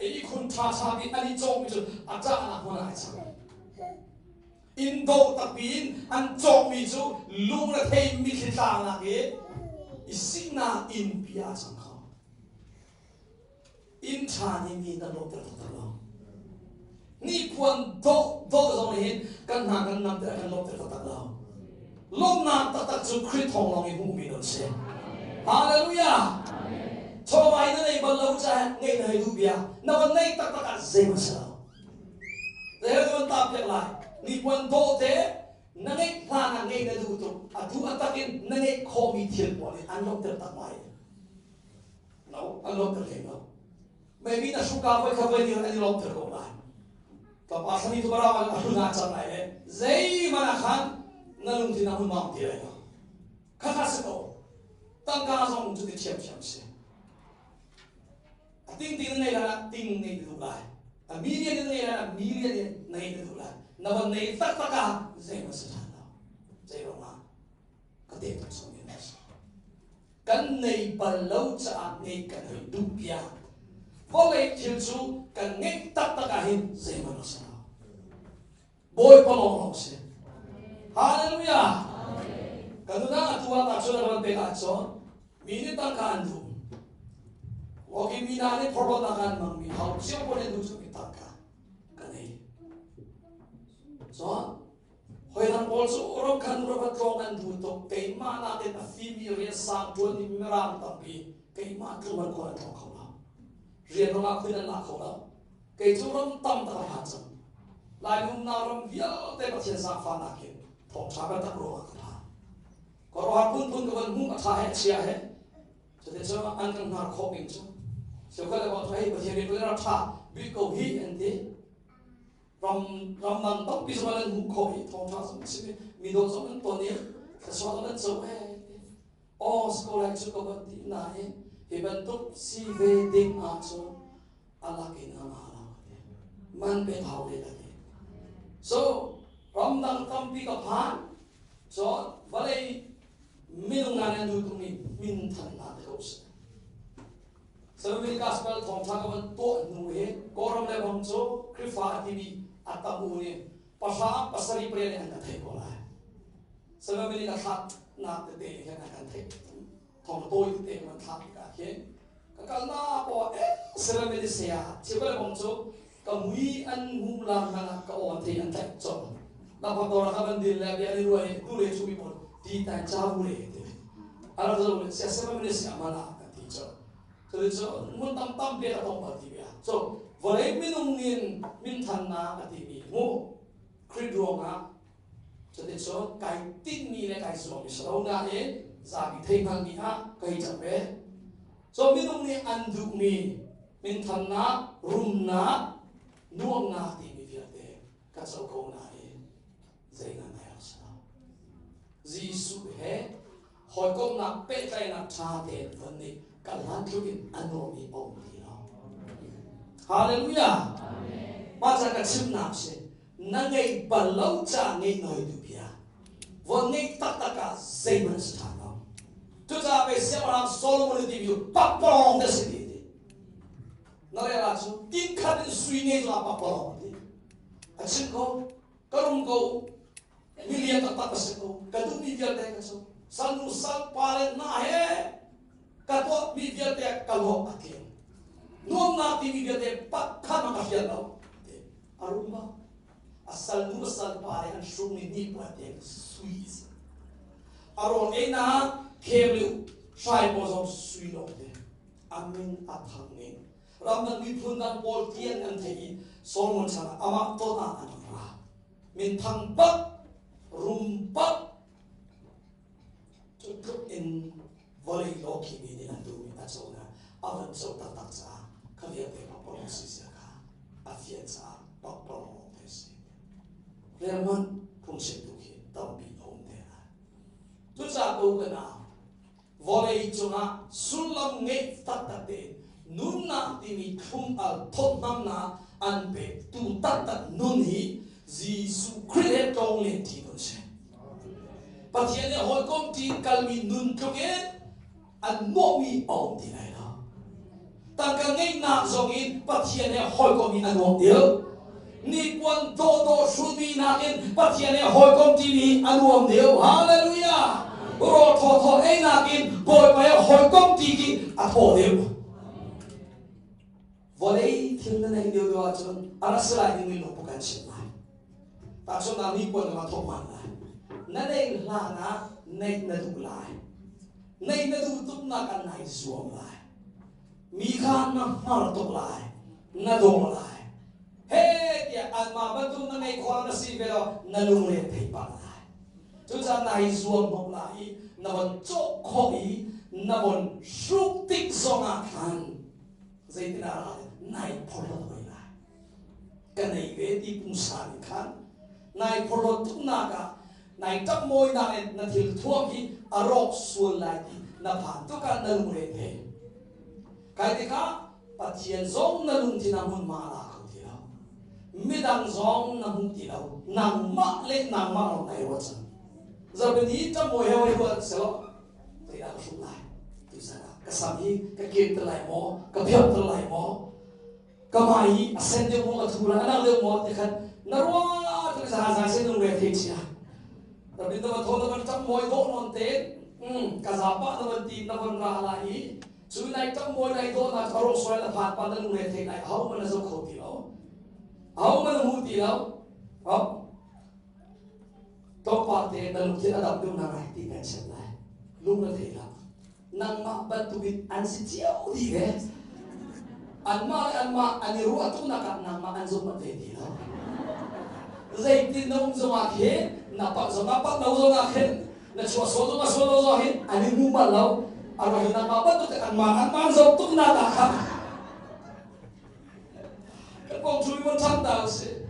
ihkhun ṭhaṭha bik an i cawkmi cu a ṭahnak hmun ah ai cang. Inn dawh takpi in an cawkmi cu lungrethei mitthli tlangnak i i siknak innpi ah a cang kho. Inn ṭha nih mi kan lawmter taktak lo. Niphuan dawh dawh zong nih hin kan hna kan nam te kan lawmter taktak lo. Lawmnak taktak cu Khrih thawng lawng i hmuhmi nun si. Hallelujah! Chawva in na nei bal lo caah ngeih na hei duh bia. Na van neih taktak ah zeihmanh si lo. Zei ka van tap piak lai. Nipuan dawh te na ngeih hlan ah ngeih na duh tuk. Atu a tak in na ngeih khawhmi thil pawl nih an lawmhter tak lai. No, an lawmhter hlei lo. Maybe na hruka voi kha voi nih an i lawmhter ko lai. Tlawmpal thlami tu bara a hlun ah cang lai le zeihmanh ah khan na lungthin ah hun mang ti lai lo. Khakha si ko. Tangka zong cu ti ṭhiamṭhiam si. A ting ting na ngei lai ting ngei na duh lai. A million na ngei lai million in na ngei na duh lai. Na van nei taktak ah zeihmanh si ṭhan lo. Zei ruangah ka te tuk sawm in si. Kan nei bal lo caah ngeih kan hei duh bia. Vawlei thil cu kan ngeih taktak ah hin zeihmanh a si lo. Bawipa lawnglawng si. Hallelujah. Kan nunah atu ah ta cun a ron pek ahcun mi nih tangka an duh. Walking mi hna nih phorhlawtnak an hmangmi hau cio pawl nih duh cu mi tangka kan ei. Cun Hawi pawl cu ram khan ram tlawng an duh tuk. Keimah nakin a fimi rian sang ṭuan mi Mirang tampi keimah tlung an khual an tlawng kho lo. Rian rangah khuin an la kho lo. Kei cu ram tam tak a phan cang. Lai umnak ram vialte Pathian zaangfahnak in thawngṭha biatak ruangah ka phan. Khuaruahhar phunphun ka van hmuh a ṭha he a chia he. Cuticun an kan hnar khawh ning cu. Cheukhat le bang cu hei Pathian rian rak ṭha bik ko hi an ti. Ram ramdang tampi zong an hmuh khawh i thawngṭha zong a chim i mi dawt zong an ton i thluachuah zong an co ee ti. Aw si ko lai cu ka van ti nain hi bantuk si ve ding ahcun a lak in a ngah lo ka ti. Man pek hau ve ka ti. So ramdang tampi ka phan. Cun vawlei minung hna nih an duh tukmi minthannak te ko si. Seventh Gospel thawngṭha ka van tuah hnu hi Kawlram le bang cu Khrihfa a timi a tam u nih pahra pasarih pariat nih an kan theih ko lai. Seventh ka thlaknak tete hin an kan theih. Thawng tawi tete ka van thlak tikah hin ka kalnak poah eh Seventh saya cheu le bang cu ka mui an hmu lang hmanh ah ka aw an thei an tlaih colh. Lakphak dawr ah ka van din le bia an i ruah i tu le chu mi pawl ti tai cha bu le ti. A rak zo le sia seven minutes sia mana kan ti colh. Cuti cu hmun tam tampi a tong bal ti bia. So vawlei minung nin minthannak a timi mu Khrih ruangah cuticun kai tinhmi le kai zuammi si lo nain zapi thei hngalmi ah ka hei cang ve. So minung nih an duhmi minthannak, rumnak, nuamnak timi vialte ka co ko nain zei ngan ai rak si lo. Jesuh he hawikomhnak pehtlaihnak ṭha tein von nih kan hlan tluk in a nuammi a um ti lo. Hallelujah! Mah ca ka chimnak si na ngeih bal lo ca ngeih noi tu bia von ngeih taktak ah zeihmanh si ṭhan lo. Cucaah pei Siangpahrang Solomon nih timi cu pakpalawng te si ti ti. Na rel ahcun tin khat in sui ngei zongah pakpalawng ti. A chim ko, ka rum ko, milian taktak ka si ko, ka duhmi vialte ka cu. Salnu salpa le hna he ka tuahmi vialte ka lawh a tling. Nuamnak timi vialte pakhat ka hrial lo. A rum ba. A salnu a salpa le an hrung i hnipuan te sui si. A rawl einak kheng le hrai pawl zong sui lawng te. A min a thang ning. Ramdang miphun dang pawl tian an theih i Solomon chan ah amah ton ah an rak ra. Minthang bak, rum bak, cu tluk in vawlei lawkhi mi nih an duhmi a co na a van co taktak caah kha vialte pakpalawng si zia kha a fian caah pakpalawng te si. Relman phungchimtu khi tampi a um te lai. Cucaah ko ka nau, vawlei cungah sullam ngeih taktak tein nunnak timi thlum al thawtnamnak an pektu taktak nun hi Jesuh Khrih he tlawng len ṭi nun si. Pathian he hawikom ṭi kalmi nun tluk in an nuamhmi a um ti lai lo. Tangka ngeihnak zong in Pathian he hawikom i a nuam deuh. Nipuan dawhdawh hrutmi nakin Pathian he hawikom ṭimi a nuam deuh. Hallelujah! Rawl thawthaw ei nakin Bawipa he hawikom ṭi khi a thaw deuh. Vawlei thil na neih deuh deuh ahcun a ra si lai dingmi lungput kan chimh lai. Tahchunhnak nipuan na thawk hman lai. Na neih hlan ah neih na duh lai. Neih na duh tuknak ah nai zuam lai. Mi kha na hngar tuk lai. Na dawh lai. He tiah anmah bantuk na ngeih khawh na si ve lo na lungre thei pah lai. Cucaah nai zuam hnawk lai i na von cawh khawh i na von hruk tik zongah khan zeitinah ra nai phorhlawt hoi lai. Ka nei ve ti pungsan in khan nai phorhlawt tuknak ah nai ṭap mawinak in na thil thuam hi a rawk sual lai ti na phan tuk ah na lungre thei. Kai tikah Pathian zong na lungthin ah hmunhma a la kho ti lo. Midang zong na hmu ti lo. Nangmah le nangmah lawng nai ruat cang. Zarhpini ṭap mawi he hoi ruat selaw zeidah ka hruk lai? Tuzan ah ka sam hi ka kem te lai maw? Ka phiak te lai maw? Ka hmai hi a sen deuh maw? A thu lai? A nak deuh maw? Ti khan na ruah tu za za sen lungre thei chia. Rabbi na va tho na van ṭap mawi dawh nawn te ka zapa na van ti na van ra lai i cu nai ṭap mawi nai dawh na ka rawk sual na phan pa na lungre thei lai ho man na zo kho ti lo ho man na hmu ti lo Tlawmpal te na lungthin a dam deuh na rai ti kan chim lai. Lung na thei lo. Nangmah bantukin an si cio dih ve. Anmah le anmah an i ruah tuk nak ah nangmah an zum ve ti lo. Zeitin na um zongah khin na palh zongah palh lo zongah khin na chuah sual zongah sual lo zongah hin an i hmu bal lo. A ruang nangmah bantuk anmah anmah an zoh tuk nak ah khan Kan kong cu mon ṭhan ta usih.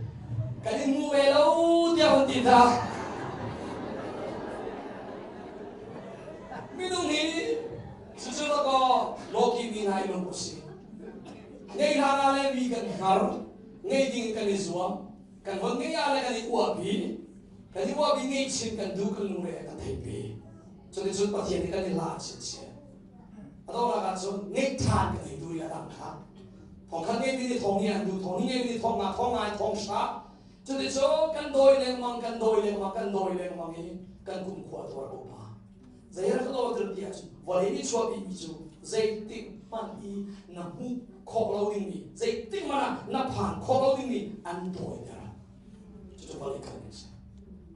Kan in hmu ve lo tiah hun ti hna. Minung hi cucu dakaw lawki mi hna i lung usih. Ngei hlan ah le mi kan hngar, ngei ding kan i zuam, kan von ngei ah le kan i uahpi, kan i uahpi ngei chin kan duh kan lungre kan theihpi. Cuticun Pathian nih kan i hla chinchin. A donghnak ahcun ngeih ṭhan kan hei duh i a dang kha thong khat ngeimi nih thong hi an duh thong hi ngeimi nih thong nga thong ngai thong hra cuticun kan dawi lengmang kan dawi lengmang kan dawi lengmang i kan kumkhua tuar ko pa zei rak lo tir ti ahcun vawlei nih chuahpi mi cu zeitik hmanh i na hmuh khawh lo dingmi zeitik hmanh ah na phan khawh lo dingmi an dawiter cucu vawlei kal ning si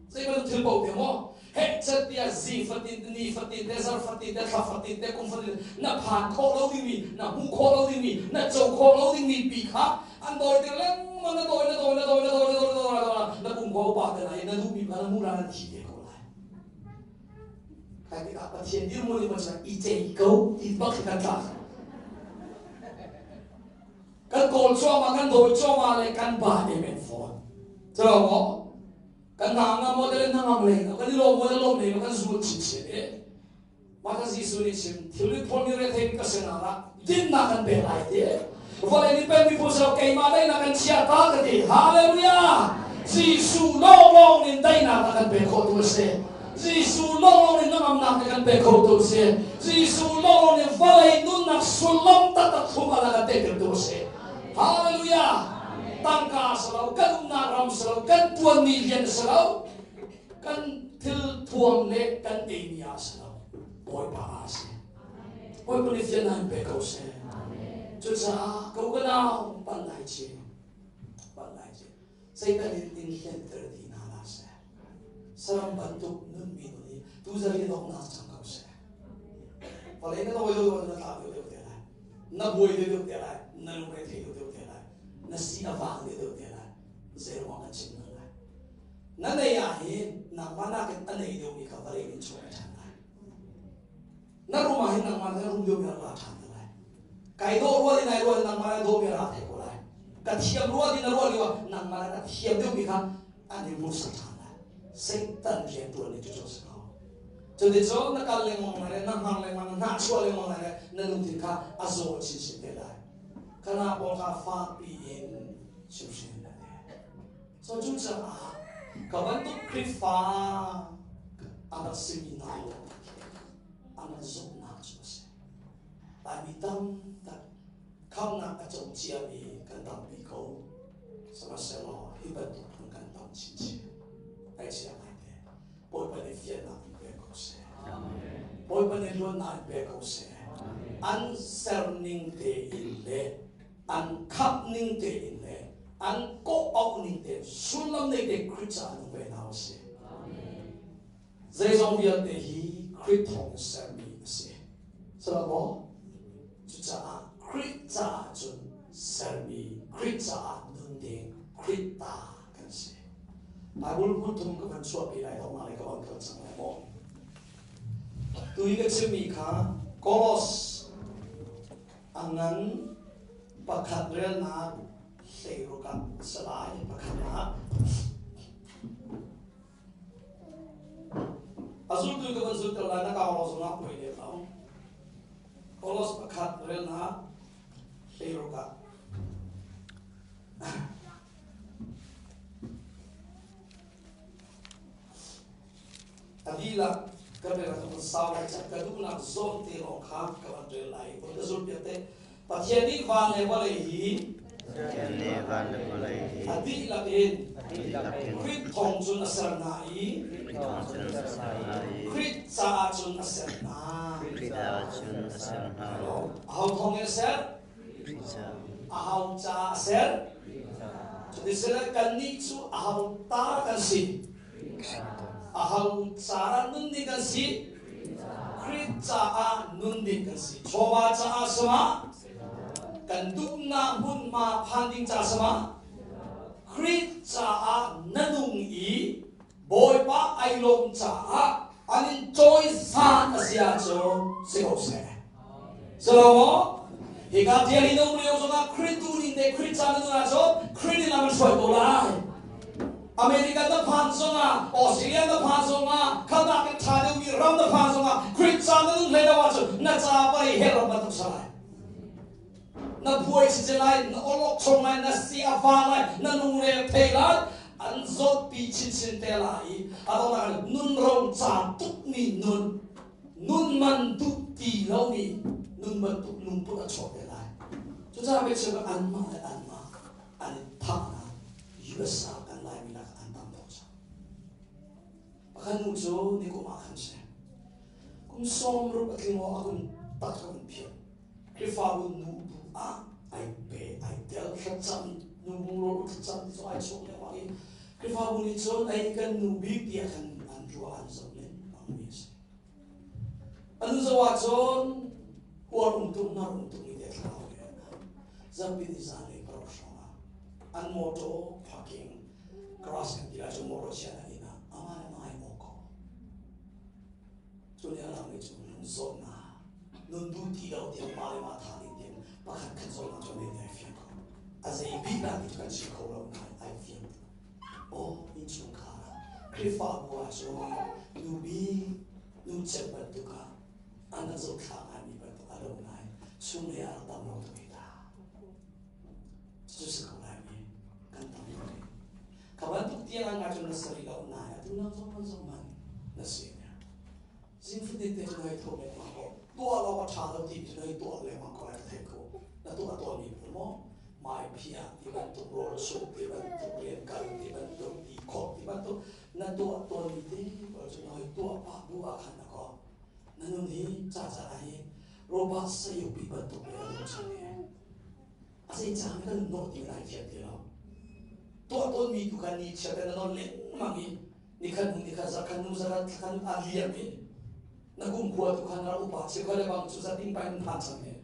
zei bantuk thil paoh te maw heh chat tiah zi fatin te ni fatin te zar fatin te thla fatin te kum fatin na phan khawh lo dingmi na hmuh khawh lo dingmi na co khawh lo dingmi pi kha an dawi ter lengmang na dawi na dawi na dawi na dawi na dawi na dawi na dawi na kum khua upa te lai na duhmi kha na hmuh la na thi te ko lai kai tikah Pathian dirhmun in machan i cei ko ti bak hi kan tla kan kawl cuahmah kan dawi cuahmah le kan ba em em fawn cu maw kan hna ngam maw le na ngam lei kan i lawm maw le lawm lei kan zul chinchin e mah kan Jesuh nih chim thil phol mi rethei ka sinah ah dinnak kan pek lai ti vawlei nih pek miphun silo keimah daihnak kan chia ta ka ti hallelujah Jesuh lawnglawng in daihnak a kan pek khawh tu a si Jesuh lawnglawng in ngamnak na kan pek kho tu a si Jesuh lawnglawng in vawlei nunnak sullam taktak thlum a kan pek tu a si Hallelujah tangka si lo kan umnak ram si lo kan tuanmi rian si lo kan thil thuam le kan eimi ah si lo Bawipa ah si Bawipa nih fian in pe ko seh cucaah ko ka nau pan lai chin pan lai chin Satan in in hlenter ti hna la seh saram bantuk nunmi nun hi tu zari donghnak cang ko seh vawlei na dawi deuh na tlau deuh deuh te lai na buai deuh deuh te lai na lungre thei deuh deuh te lai na si a vang deuh deuh te lai zei ruang kan chim hna lai na nei ah hin nangmah nakin a nei deuhmi kha vawlei in chuah ṭhan lai na rum ah hin nangmah na rum deuhmi a ra ṭhan te lai kai dawh rual in ai rual nangmah na dawhmi a ra thei ko lai ka thiam rual in na rual lio ah nangmah na thiam deuhmi kha an in hmuhsak ṭhan lai Satan rian ṭuan nih cucu a si ko cuticun na kal lengmang lai le na hmang lengmang na hnahchuah lengmang lai le na lungthin kha a zaw chinchin te lai kana pawl kha fakpi in chimhrin na te so cucaah ka bantuk Khrihfa A rak simi hna lawng khi an zumhnak cu a si. Laimi tamtak khamnak a co ciami kan tampi ko. Sihmanhsehlaw hi bantuk phun kan tam chinchin. Ngaihchia ngaite. Bawipa nih fiannak in pe ko seh. Bawipa nih luatnak in pe ko seh. An serning tein le an khamh ning tein le an kawh auh ning tein sullam nei te Khrih caah nung ve hna usih. Zeizong vialte hi Khrih thawng in sermi a si. Sala maw? Cucaah Khrih caah cun sermi, Khrih caah nun ding, Khrih ta kan si. Bible hmun thum ka van chuahpi lai lo le ka van kal cang lai maw? Tu i ka chimmi kha Kolos a ngan pakhat relnak 16 ah salai pakhatnak. A zultu ka van zulter lai na kau lo zongah poi lem lo. Kolos pakhat relnak 16 ah. A dihlak ka rel ah ka sau lai cang ka duhnak zawn te lawng kha ka van rel lai. Von ka zulh piak te. Pathian nih van le vawlei hi Pathian nih van le vawlei hi a dihlak in a dihlak in Khrih thawng cun a ser hna i Khrih thawng cun a ser hna i Khrih caah cun a ser hna. Khrih caah cun a ser hna. Aho thawng in a ser? Khrih caah. Aho caah a ser? Cutisile kannih cu aho ta kan si? Aho caah nun ding kan si? Khrih caah nun ding kan si. Chawva caah sama kan duhnak hmunhma phan ding caah sama Khrih caah na nung i Bawipa ai lawm caah an in cawisan a si ahcun si ko seh. Si lo maw? Hika tiang hi na um lio zongah Khrih tu ning te Khrih ca na nun ahcun Khrih nih lam an hruai ko lai. America na phan zongah, Australia na phan zongah, khanak in ṭha deuhmi ram na phan zongah Khrih ca na nun hlei lo ahcun na ca pei hell ram bantuk si lai. Na buai si lai, na awlok chong lai, na si a fa lai, na lungre thei lai, an zawtpi chinchin te lai i a donghnak nun ro ca tukmi nun, nun man duh ti lomi nun bantuk lungput a chuak te lai. Cucaah biachim ah anmah le anmah an i thahnak USA kan Laimi lakah an tam tuk cang. Pakhat nu cu nikum ah khan si. Kum 60 a tling aw a kun tak ka kun phiah. Khrihfabu nu bu ah ai pe ai tel thlacam nu bu ro thlacam ti cu ai chawk lengmang i Khrihfabu nih cun ai kan nu bik tiah khan an ruah an zoh lengmang mi a si. An zoh ahcun uar um tuk nar um tuk mi te thlarau le zarhpi ni zan lei paruk hrawng ah an motor parking garage kan ti lai cu motor chia na inn ah amah le mah ai awk ko. Cu nih a lang mi cu nun zawtnak nun duh ti lo tiang mah le mah tha ding tiang pakhat khat zawtnak cu nei ai fiang ko. A zei bik nak ti cu kan chim kho lo nain ai fiang. Aw innchungkhar ah Khrihfabu ah cun nu bik nu cem bantuk ah an rak zohthla ngaimi bantuk a lo ngai chunglei ah rak tam lo tuk hi ta. Cucu si ko lai mi kan tam lo ni. Kha bantuk tiang ah nga cun na sari lo nai atu nang zong man zong man na si ne. Zing fatin te cu na hei tho lengmang ko. Tuah lo a ṭha lo ti cu na hei tuah lengmang ko lai ka theih ko. Na tuah tawn mi pawl maw? Mai phiah ti bantuk rawl chumh ti bantuk rian kal ti bantuk ti khawh ti bantuk na tuah tawn mi te pawl cu na hei tuah pah bu ah khan na ko. Na nun hi ca ca hi robot sayupi bantuk le a lung cang he. A zei caan kan nawh ti lai fiang ti lo. Tuah tawn mi tu khan ni chiat na nawn lengmang i nikhat hnu nikhat zarkhat hnu zarkhat thlakhat a liam i na kum khua tu khan rak upa chim le bang cu zating pai nan phan cang he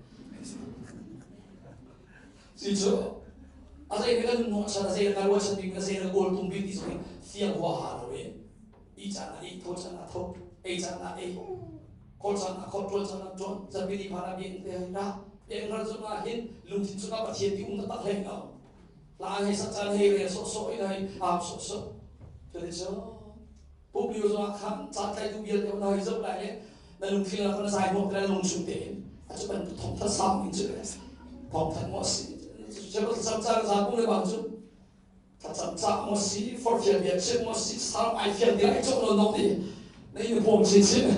si cu a zei ne kan nuah chan a zei na ruah chan bik a zei na kawl tum bik ti zong fiang hua ha lo i i caan ah i tho chan ah tho ei caan ah ei kol caan ah khol tuan caan ah tuan zapi ni phan ah biak te ra biak ral zong ah hin lungthin chungah Pathian ti um tak hlei lo La hei sak caan hei rel sawhsawh in hei au sawhsawh. Cuticun Publio zongah khan caan tlaitu vialte na hei zoh lai le na lungthli la na zai hnawk le lung chung tein a cu bantuk thawngthat sang in cu thawngthat maw si cam caan za kung le bang cu thlacam ca maw si forhfial bia chim maw si saram ai fiang ti ai cawk lo nok ti. Na in bawm chinchin.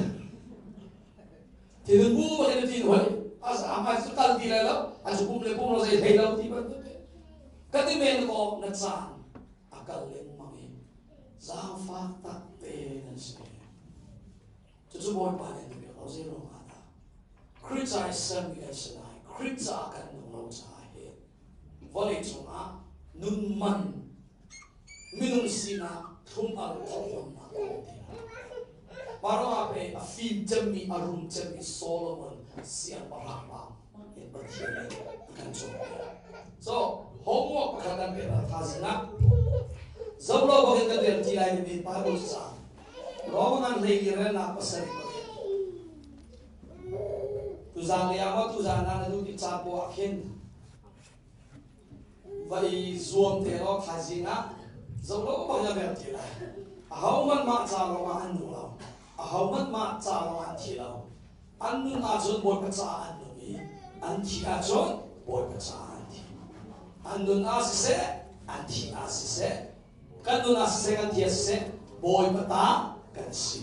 Thil bu ba in tin hoi. A sa ma su kal ti lai lo. A su pum le pum lo zei thei lo ti bantuk. Ka ti men ko na caan a kal lengmang i zaangfak tak te nan si. Cucu Bawipa nih an biak lo zei ruang ah dah? Khrih ca i sermi kan si lai. Khrih ca kan nung lo caah hin vawlei cungah nun man minung sinak thlum al thawhawmnak a um ti lo. Mah pe a fim cemmi a rum cemmi Solomon siangpahrang pa in Pathian nih a kan cawnpiak. So homework pakhat kan pek la thaizing ah zolo bak in kan rel ti lai timi Bible ca Rome ngan hlei i relnak pasarih pakhat. Tuzan le ah maw tuzan ah na duh ti ca poah ah khin va i zuam te law thaizing ah zolo bak in rel ti lai. Ahohmanh mah ca lawngah an nung lo. Ahohmanh mah ca lawngah an thi lo. An nun ahcun Bawipa caah an nung i an thih ahcun Bawipa caah an thi. An nun ah siseh, an thih ah siseh, kan nun ah siseh, kan thi ah siseh, Bawipa ta kan si.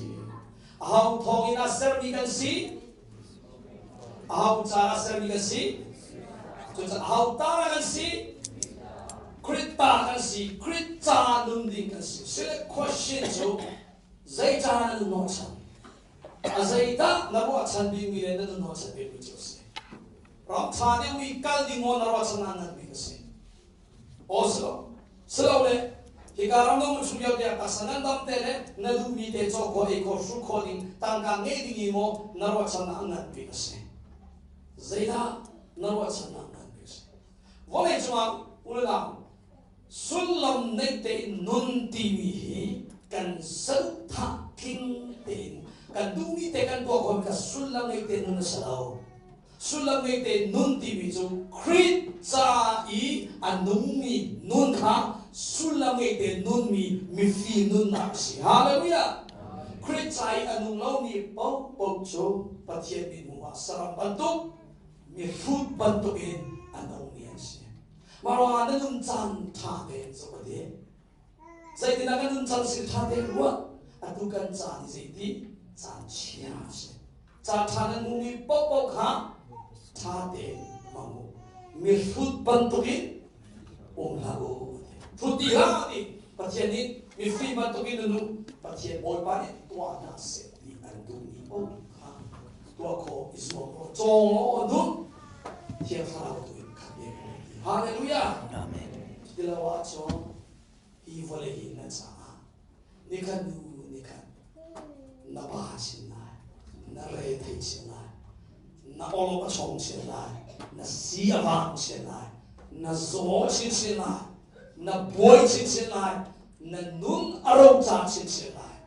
Aho thawng in a sermi kan si? Aho ca a sermi kan si? Cucaah aho ta kan si? Krit ta kan si. Krit ca nun ding kan si. Sile question cu zei ca na nun hnawhchan? A zeidah na ruahchan bikmi le na nun hnawhchan bikmi cu a si? Ram ṭha deuhmi kal ding maw na ruahchan ah ngan bik a si? Aw si lo. Si lo le hika ram dang chung vialte ah taksa nan dam te le na duhmi te caw khawh ei khawh hruh khawh ding tangka ngei ding i maw na ruahchan ah ngan bik a si? Zeidah na ruahchan ah ngan bik a si? Vawlei cungah u le nau sullam neih tein nun timi hi kan saduhthah tling tein kan duhmi te kan tuah khawh ka sullam ngei te nun a si lo. Sullam ngei tein nun timi cu Khrih ca i a nungmi nun kha sullam ngei tein nunmi mifim nunnak a si. Hallelujah! Khrih ca i a nung lomi paohpaoh cu Pathian mithmuh ah saram bantuk, mihrut bantukin a nungmi an si. Mah ruangah na nun caan ṭha tein zoh a ti. Zeitindah kan nun caan si ṭha tein ruah. Atu kan caan hi zeiti? Caan chia a si. Caan ṭha nan hmuhmi paohpaoh kha ṭha tein hmang u. Mihrut bantukin um hlah u. Hrut ti hlah ti. Pathian nih mifim bantukin nun u. Pathian Bawipa nih tuah hna seh ti an duhmi paoh kha tuah khawh i zuam law cawng law nun Thiang Thlarau tu in khat ve ko ti. Hallelujah. Amen. Tilo ahcun hi vawlei hi na caah nikhat nu nikhat na ba chin lai, na re thei chin lai, na olok a chong chin lai, na si a vang chin lai, na zaw chin chin lai, na buai chin chin lai, na nun a roca chin chin lai.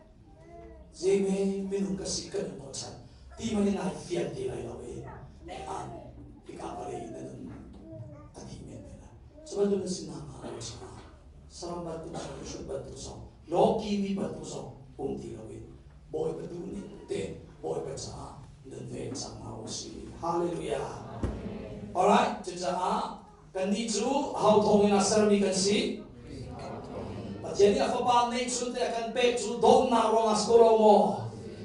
Zeime minung ka si kan um chan ti man in ai fian ti lai lo i an hika vawlei na nun a dih men te lai. Cu bantuk na si nak hnga lo caah saram bantuk zong mihrut bantuk zong lawki mi bantuk zong um ti loin Bawipa duh ning te Bawipa caah nun ve cang hna u sih. Hallelujah. Alright, cucaah Kannih cu ho thawngin a sermi kan si? Pathian nih a Fapa neihchun te a kan pek cu dawtnak ruangah si ko lo maw?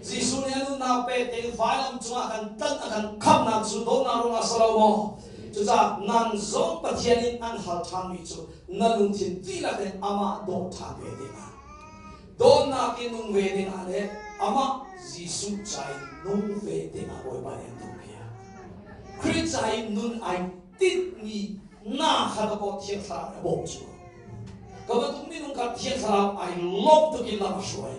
Jesuh nih a nunnak pek tein vailam cungah kan tlanh a kan khamhnak cu dawtnak ruangah si lo maw? Cucaah nang zong Pathian in an hal ṭhanmi cu na lungthin dihlak in amah dawt ṭhan ve dingah, dawtnak in nung ve dingah le amah Jesuh ca in nung ve dingah Bawipa nih an tuahpiak. Khrih ca in nun ai tinhmi na kha ka kaw Thiang Thlarau nih a bawmh cu. Ka bantuk minung kha Thiang Thlarau ai lawm tuk in lam a hruai.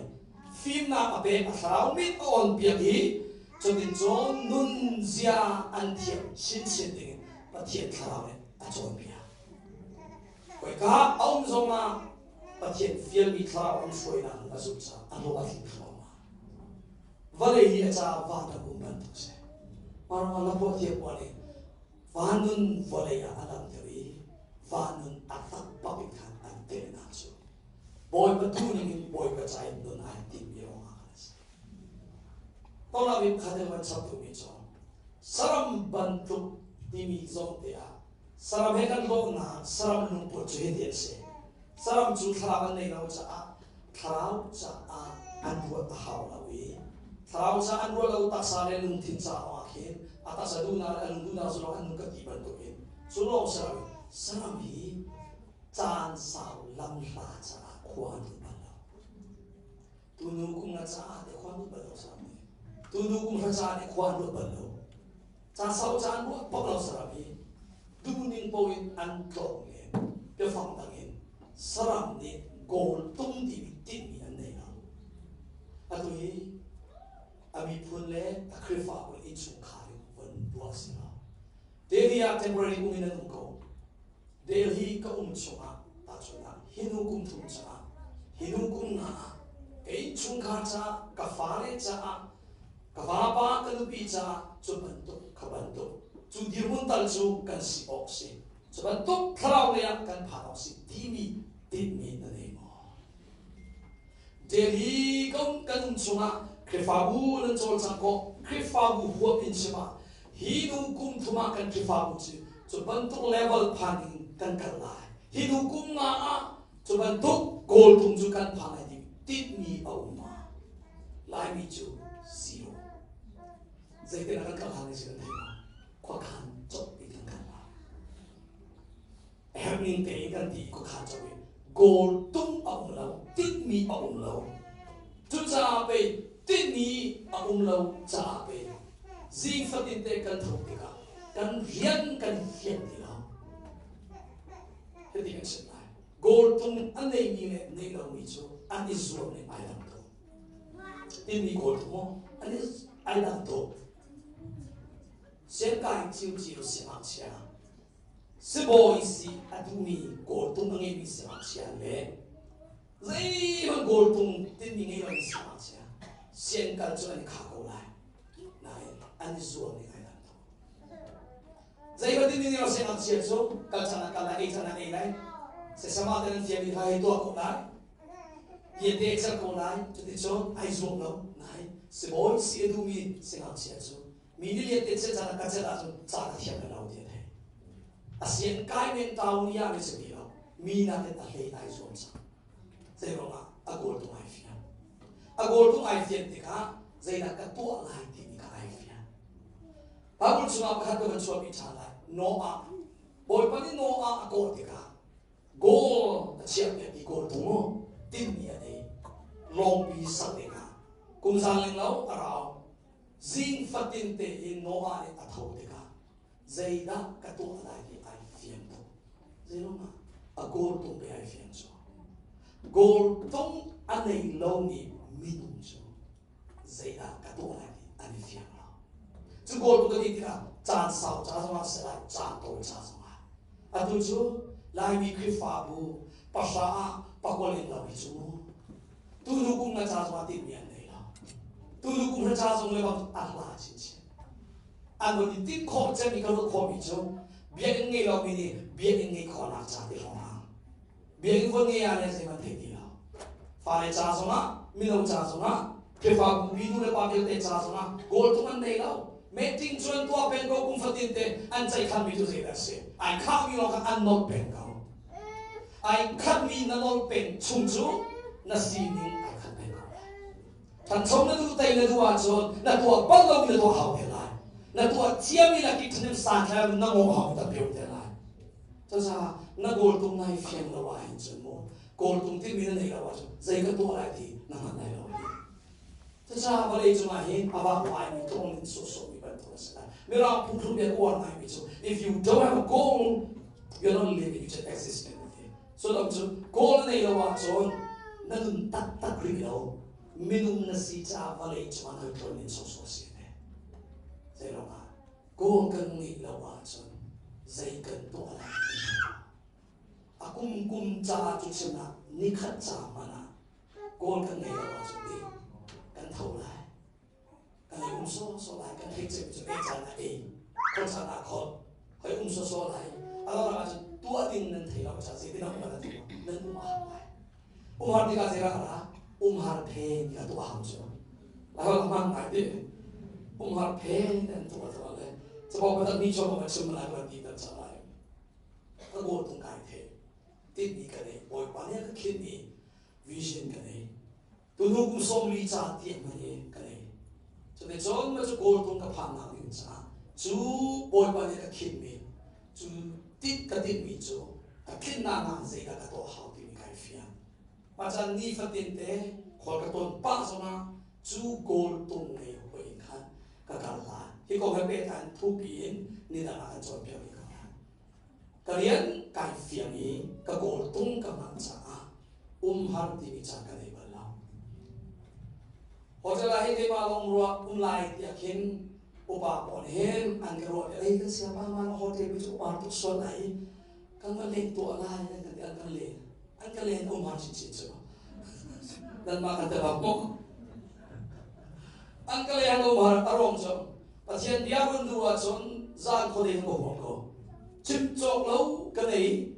Fimnak a pek, a thlarau mit a on piak i cutin cun nunzia an thiam chinchin ding in Pathian Thlarau nih a cawnpiak. Khoika a um zongah Pathian fialmi thlarau an hruainak a zulh caah a hlawh a tling thluahmah. Vawlei hi a caah van rak um bantuk si. Mah lapua thiam puan i van nun vawlei ah a langhter i van nun a tak bak in khan an tehnak cu Bawipa tu ning in Bawipa ca in nun ai timmi ruangah khan a si. Tolam in khat in van chap duhmi cu saram bantuk timi zong te ah saram he kan lawhnak saram lungput cu hiti an si. Saram cu thlarau an nei lo caah thlarau caah An ruat a hau lo i thlarau ca an ruat lo, taksa le lungthin ca lawngah khin a taksa duhnak le a lung duhnak cu lawng an nun ka ti bantukin cu lawng si loin saram hi caan sau lamhla caah khua an ruat bal lo. Tunu kum nga caah te khua an ruat bal lo saram nih. Tunu kum hra caah nih khua an ruat bal lo. Caan sau caan ruat bak lo saram hi duhning paoh in an tlawng len. Biafang dang in saram nih goal tung timi tinhmi an nei lo. Atu hi a miphun le a Khrihfabu le innchungkhar in von tuah si lo. Delhi ah temporary um in an um ko. Delhi ka um chungah tahchunhnak hi hnu kum thum caah, hi hnu kum nga ah ka innchungkhar caah, ka fale caah, ka vapa, ka nupi caah cu bantuk kha bantuk cu dirhmun tal cu kan si awk si, cu bantuk thlarau lei ah kan phan awk si timi tinhmi na nei maw? Delhi kan um chungah Khrihfabu nan cawlcangh khawh. Khrihfabu huap in chim ah hi hnu kum thum ah kan Khrihfabu cu cu bantuk level phan in kan kal lai. Hi hnu kum nga ah cu bantuk goal tum cu kan phan lai ti tinhmi a um ma? Laimi cu zero. Zeitin ah kan kal hlan si kan thei ma? Khuakhan cop in kan kal lai. Herh ning tein kan ti khuakhan cop in goal tum a um lo, tinhmi a um lo. Cucaah pei tinhmi a um lo caah pei zing fatin te kan tho tikah kan rian kan fian ti lo. Hiti kan chim lai. Goal tum a neimi le nei lomi cu an i zuam ning ai dang tuk. Tinhmi goal tum maw an i ai dang tuk. Siangkai ciuciu siangngakchia sibawi si a duhmi kawltung a ngeimi siangngakchia le zeihmanh kawltung tinmi ngei lomi siangngakchia siangkal cu an i khah ko lai, nain an i zuam ning ai dang tuk. Zeihmanh tinmi ngei lo siangngakchia cu kal caan ah kal lai, ei caan ah ei lai, sesama te nan fiami kha hei tuah ko lai, liante cer ko lai. Cuticun ai zuam lo. Nain sibawi si a duhmi siangngakchia cu mi nih lian te chan ka chan ahcun ca ka thiam lo ti a thei. A sian kai men tau ni ah mi si ti lo, mi nakin a hlei ai zuam cang. Zei ruangah? A goal tung ai fian. A goal tung ai fian tikah zeidah ka tuah lai timi kha ai fian. Bible chungah pakhat ka van chuahpi ṭhan lai. Noah, Bawipa nih Noah a kawh tikah goal a chiahpiak i goal tung mu tinhmi a nei. Lawngpi sak dingah kum zan leng lo a rau. Zing fatin tein Noah nih a tho tikah zeidah ka tuah lai ti ai fiang tuk. Zeiruangah? A goal tung pe ai fiang cu. Goal tung a nei lomi minung cu zeidah ka tuah lai ti an i fiang lo. Cu goal tung ka ti tikah caan sau ca zongah si lai, caan tawi ca zongah. Atu cu Laimi Khrihfabu pahra ah pakua leng lo hi cu mu. Tuhnu kum nga ca zongah tinhmi an nei lo. Tuhnu kum hra ca zong le bang a hla chinchin. An von i tinh khawh cemmi ka ruah khawhmi cu biakinn ngei lomi nih biakinn ngeih khawhnak ca ti hrawng. Biakinn von ngei ah le zeihmanh theih ti lo. Fale ca zongah, mino ca zongah, Khrihfabu mi nu le pa vialte ca zongah goal tung an nei lo. Meeting cu an tuah peng ko kum fatin te, an ceihkhanmi cu zeidah a si? Ai khahmi lawng kha an nolh peng ko. Ai khatmi na nolh peng chung cu na sining ai khat peng ko lai. Thancho na duh, tei na duh ahcun na tuah bal lomi na tuah hau te lai. Na tuah ciami lak i ṭhahnem santlai na ngawh hau ta pio te lai. Cucaah na goal tung nai fiang lo ahhin cun mu goal tung timi na nei lo ahcun zei ka tuah lai ti na hngalh lai lo hi. Cucaah vawlei cungah hin a vak ngaimi tlawng in sawhsawhmi bantuk a si lai. Mirang phungthluk bia uar ngaimi cu, "If you don't have a goal, you're not living, you just exist," an ti. Sullam cu goal na nei lo ahcun na nun taktak rih lo. Minung na si caah vawlei cungah na tlon in sawhsawh si ne. Zei ruangah? Goal kan ngeih lo ahcun zei kan tuah lai ti a kum kum caah cu chimnak nikhat ca hmanh ah goal kan ngei lo ahcun ti kan tho lai, kan ei um sawsawh lai, kan theih cem cu ei caan ah ei, khol caan ah khol, hoi um sawsawh lai. A lo ahcun tuah ding nan thei lo ca zeitin um nan nan um a har lai. Um har tikah zeidah ra um har phen ka tuah hau cu lai hol hmang ngai ti um har phen an tuah tuah le sabau patak ni chom ma chim lai ma ti tan sa lai ka goal tung kai the tinhmi ka nei, Bawipa nih a ka khin i vision ka nei. Tu Tunu kum 40 ca tiang hmanh i ka nei. Cuticun ma cu kawltung ka phannak ding caah cu Bawipa nih ka khinmi cu tit ka tinhmi cu a tlinnak ah zeidah ka tuah hau timi kai fiang. Mah caan nifatin te khual ka ton pah zongah cu kawltung ngei hoi in khan ka kal lai. Hi kong he pehtlai in thupi in nidang ah kan cawnpiak rih ko lai. Ka rian kai fiang i ka kawltung ka hman caah umhar timi caan ka nei bal lo. Hotel ah hin keimah lawng ruah um lai tiah khin upa pawl hin an ka ruah ei kan siapa ma na hotel mi cu upa tuk sual lai i kan va leng tuah lai an kan ti an kan len an ka len umhar chinchin cu nan mah kan te bak maw an ka len umhar a ruang cu Pathian bia run duh ahcun zan khuadei ka huam ko chim cawk lo ka nei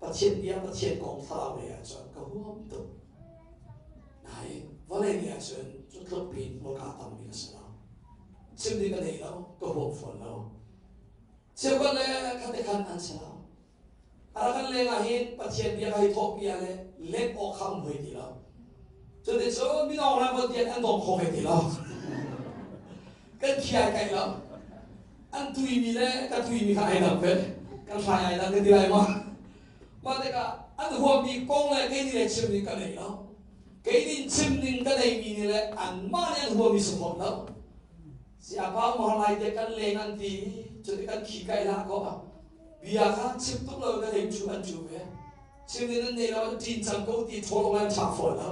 Pathian bia Pathian kong thlarau lei ahcun ka huam tuk. Nain vawlei lei ahcun cu tluk pin hmurka tammi ka si lo. Chim ding ka nei lo, ka huam fawn lo. Cheukhat le khat te khan an si lo. Arakan leng ah hin Pathian bia ka hei thawhpi ah le let awk kha um hoi ti lo. Cuticun mino hna von tian an dong kho ve ti lo. Kan khiai kai lo. An tuimi le ka tuimi kha ai dang ve. Kan hlai ai dang ka ti lai ma. Mah tikah an huammi kong le kei nih le chim ding ka nei lo. Kei nih chim ding ka neimi nih le anmah nih an huammi si fawn lo. Siapa mahal lai te kan leng an ti cuti kan khi kai hlah ko. Bia kha chim tuk lo ka nei chu an chu ve. Chim ding an nei lo an ṭin cang ko ti thawl an ṭha fawn lo.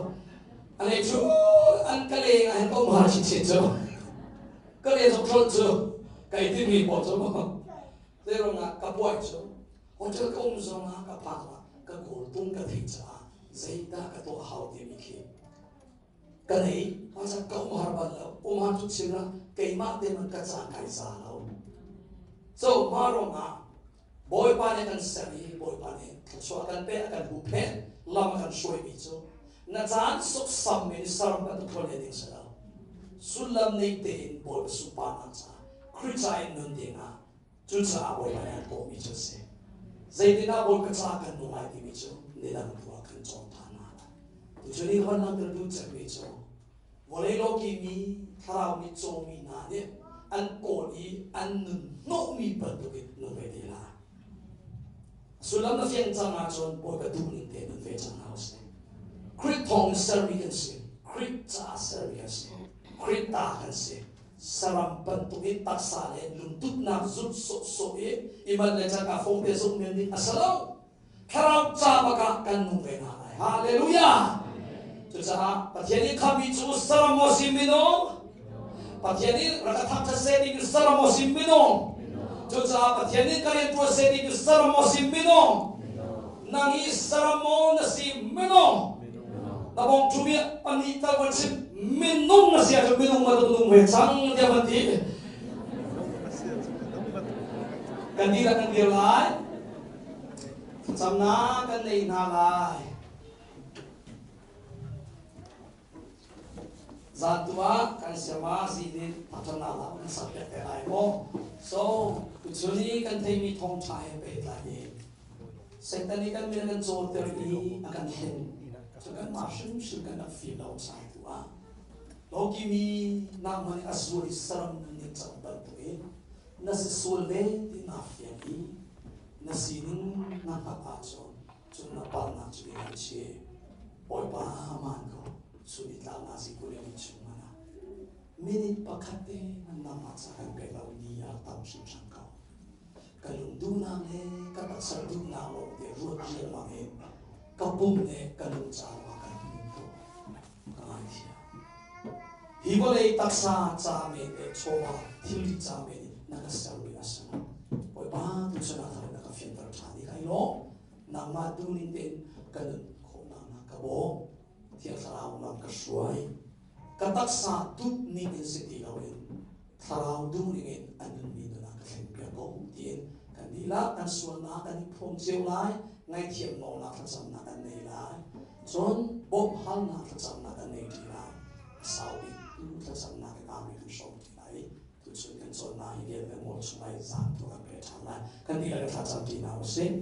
A nei cu an ka leng ah hin ka um har chinchin cu. Ka le zong thlol cu kai timi pawl cu mu. Zeiruang ah ka buai cu hotel ka um zong ah ka phak ah ka kawltung ka theih caah zeidah ka tuah hau timi khi ka nei masa ka um har bal lo um har cu chim la keimah te man ka caan kai za lo so ma ruang ah Bawipa nih kan ser i Bawipa nih thluachuah kan pek a kan huhphenh lam a kan hruaimi cu na caan sawksam in saram bantuk thawl le ding si lo sullam nei tein Bawipa sunparnak caah Khrih ca in nun dingah cucaah Bawipa nih an kawhmi cu a si. Zeitindah Bawipa caah kan nung lai timi cu nidang tu ah kan cawn ṭhan hna lai. Tuchun i hon an kan duh cemmi cu vawlei lawki mi thlarau mi cawmi hna nih an kawl i an nun hnawhmi bantukin nung ve te lai. Sullam na fiang cang ahcun Bawipa duhning te nun ve cang hna usih. Khrih thawng sermi kan si. Khrih caah sermi kan si. Khrih ta kan si. Saram bantukin taksa le lungtutnak zulh sawhsawh i iman le cangka fong te zung men ding a si lo. Thlarau ca bak ah kan nung ve hna lai. Hallelujah! Cucaah Pathian nih khammi cu saram maw si minung? Pathian nih rak ka thangṭhat seh timi saram maw si minung? Cucaah Pathian nih ka rian ṭuan seh timi saram maw si minung? Nang hi saram maw na si minung? Na bong ṭhumi pahnih tal van chim minung na si ahcun minung bantuk nung ve cang tiah van ti. Kan dihlak kan dir lai. Thlacamnak kan nei hna lai. Zan tu ah kan siama zinin thlacamnak la kan sak piak te lai maw. So, tuchun i kan theimi thawngṭha he pehtlai in Satan nih kan min a kan cawter i a kan hlen. Cu kanmah hrimhrim kan rak fim lo caan tu ah Lawkimi nangmah nih a zual i saram nun ning cang bantukin na si sual ve ti naa fiang i na sining na hngalh ahcun cun na palhnak cu i ngaihchih. Bawipa maan ko chun i tlak na si kul in chung man ah minute pakhat te man nangmah ca kan pek lo ni a tam hringhran ko. Ka lung duhnak le ka taksa duhnak lawng te ruat riangmang in ka pum le ka lung ca lawng ah kan hmu ko. Ka ngaithiam. Hi vawlei taksa ca men le chawva thilri ca men in na ka sermi a si lo. Bawipa tuchun ah thar na ka fianter ṭhan i kai lawm. Nangmah duhning tein ka nun khawhnak na ka bawm. Thiang Thlarau lam ka hruai. Ka taksa duhning in si ti loin Thlarau duhning in a nunmi nun ah ka thlenpiak ko tiin kan dihlak kan sualnak kan i phawm cio lai. Ngaihthiam nawlnak thlacamnak kan nei lai. Cun bawmhhalnak thlacamnak kan nei ṭi lai. A sau bik tu thlacamnak in armi kan hrawm ṭi lai i tuchun kan cawnnak hi vialte ngol chung ai zan tu kan pe ṭhan lai. Kan dihlak in thlacam ṭi hna u sih.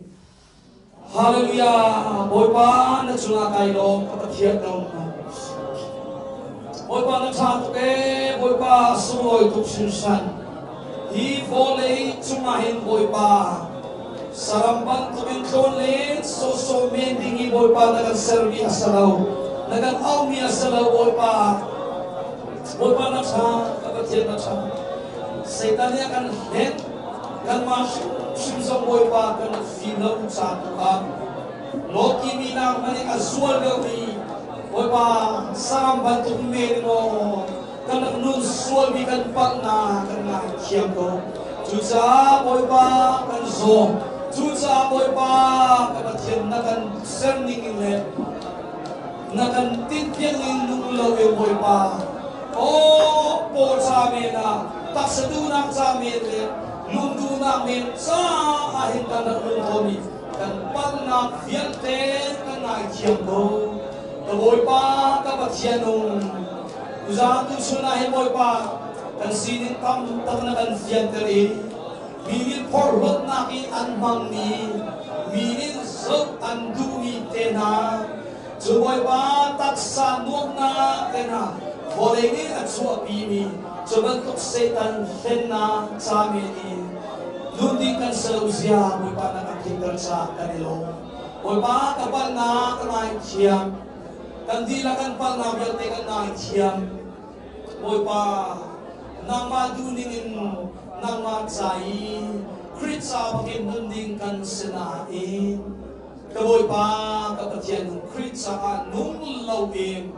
Hallelujah! Bawipa na cungah kai lawm, ka Pathian lawm. Bawipa na ṭha tuk ee, Bawipa sunglawi tuk hringhran. Hi vawlei cungah hin Bawipa, saram bantukin tlawn len sawhsawh men ding hi Bawipa na kan sermi a si lo, na kan auhmi a si lo Bawipa. Bawipa na ṭha, ka Pathian na ṭha. Satan nih a kan hlen, kanmah hrimhrim zong Bawipa kan fim lo ca tu ah Lawki mi nak hmanh in a zual deuhmi Bawipa saram bantuk men maw kan rak nun sualmi kan palhnak kan ngaithiam ko. Cucaah Bawipa kan zaw. Cucaah Bawipa ka Pathian na kan ser ning in le na kan tinhpiak ning nung lo in Bawipa aw paw ca men ah taksa duhnak ca men le lung duhnak men caah hin kan rak nung komi Kan palhnak vialte ka ngaithiam ko. Ka Bawipa, ka Pathian um. Tuzaan tuchun ah hin Bawipa, kan sining tam tak na kan fianter i mi nih phorhlawtnak i an hmangmi, mi nih zoh an duhmi te hna, cu Bawipa taksa nuamhnak te hna, vawlei nih a chuahpimi cu bantuk Satan hlennak ca men i Nun ding kan si lo zia Bawipa na kan theihter caah kan i lawm. Bawipa ka palhnak ka ngaithiam. Kan dihlak kan palhnak vialte kan ngaithiam. Bawipa nangmah duhning in nangmah ca i Khrih ca bakin nun ding kan si nain ka Bawipa ka Pathian Khrih caah nung loin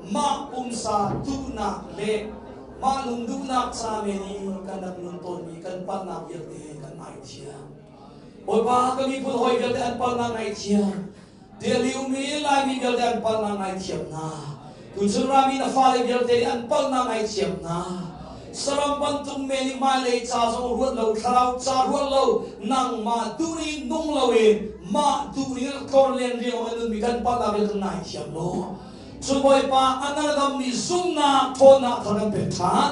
mah pumsa duhnak le Mah lungduhnak ca men i kan rak nun tawnmi kan palhnak vialte kan ngaithiam. Bawipa ka miphun hawi vialte an palhnak ngaithiam. Delhi ummi Laimi vialte an palhnak ngaithiam hna. Tuchun rami na fale vialte nih an palhnak ngaithiam hna. Saram bantuk men i hmailei ca zong ruat lo, thlarau ca ruat lo, nangmah duh ning nung loin mah duh ning tlor len riang in nunmi kan palhnak vialte kan ngaithiam law. Cu Bawipa a naldammi zumhnak ṭhawnnak kha kan pek ṭhan.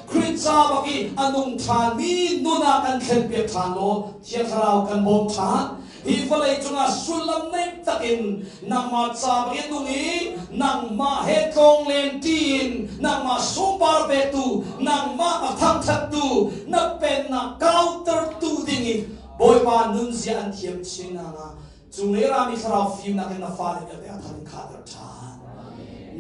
Khrih ca bak i a nung ṭhanmi nun ah kan thlenpiak ṭhan law Thiang Thlarau kan bawm ṭhan. Hi vawlei cungah sullam nei takin nangmah ca bak i nung i nangmah he tlawnglen ṭi in nangmah sungpar pektu, nangmah a thangṭhattu, na pennak kautertu dingin Bawipa nunzia an thiam chin nakhnga Cunglei rami thlarau fimnak in na fale vialte a thar in khahter ṭhan.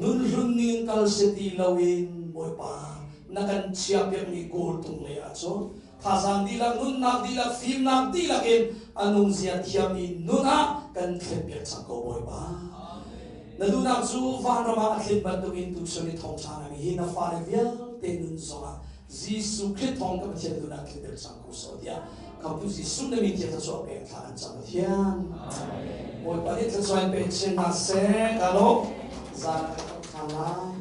Nun hlun ning kal si ti loin Bawipa na kan chiahpiakmi kawltung lei ah cun thazaang dihlak, nunnak dihlak, fimnak dihlak in a nungzia thiammi nun ah kan thlenpiak cang ko Bawipa. Na duhnak cu vanram ah a tlin bantukin tuchun i thawngṭha nami hi na fale vialte nun zongah Jesuh Khrih thawng ka Pathian duhnak tlinter cang ko sawh tiah khamtu Jesuh na min tiah thluachuah pek thla kan cam Pathian. Bawipa nih thluachuah in pe chin hna seh. Ka lawm. Zan kan than lai.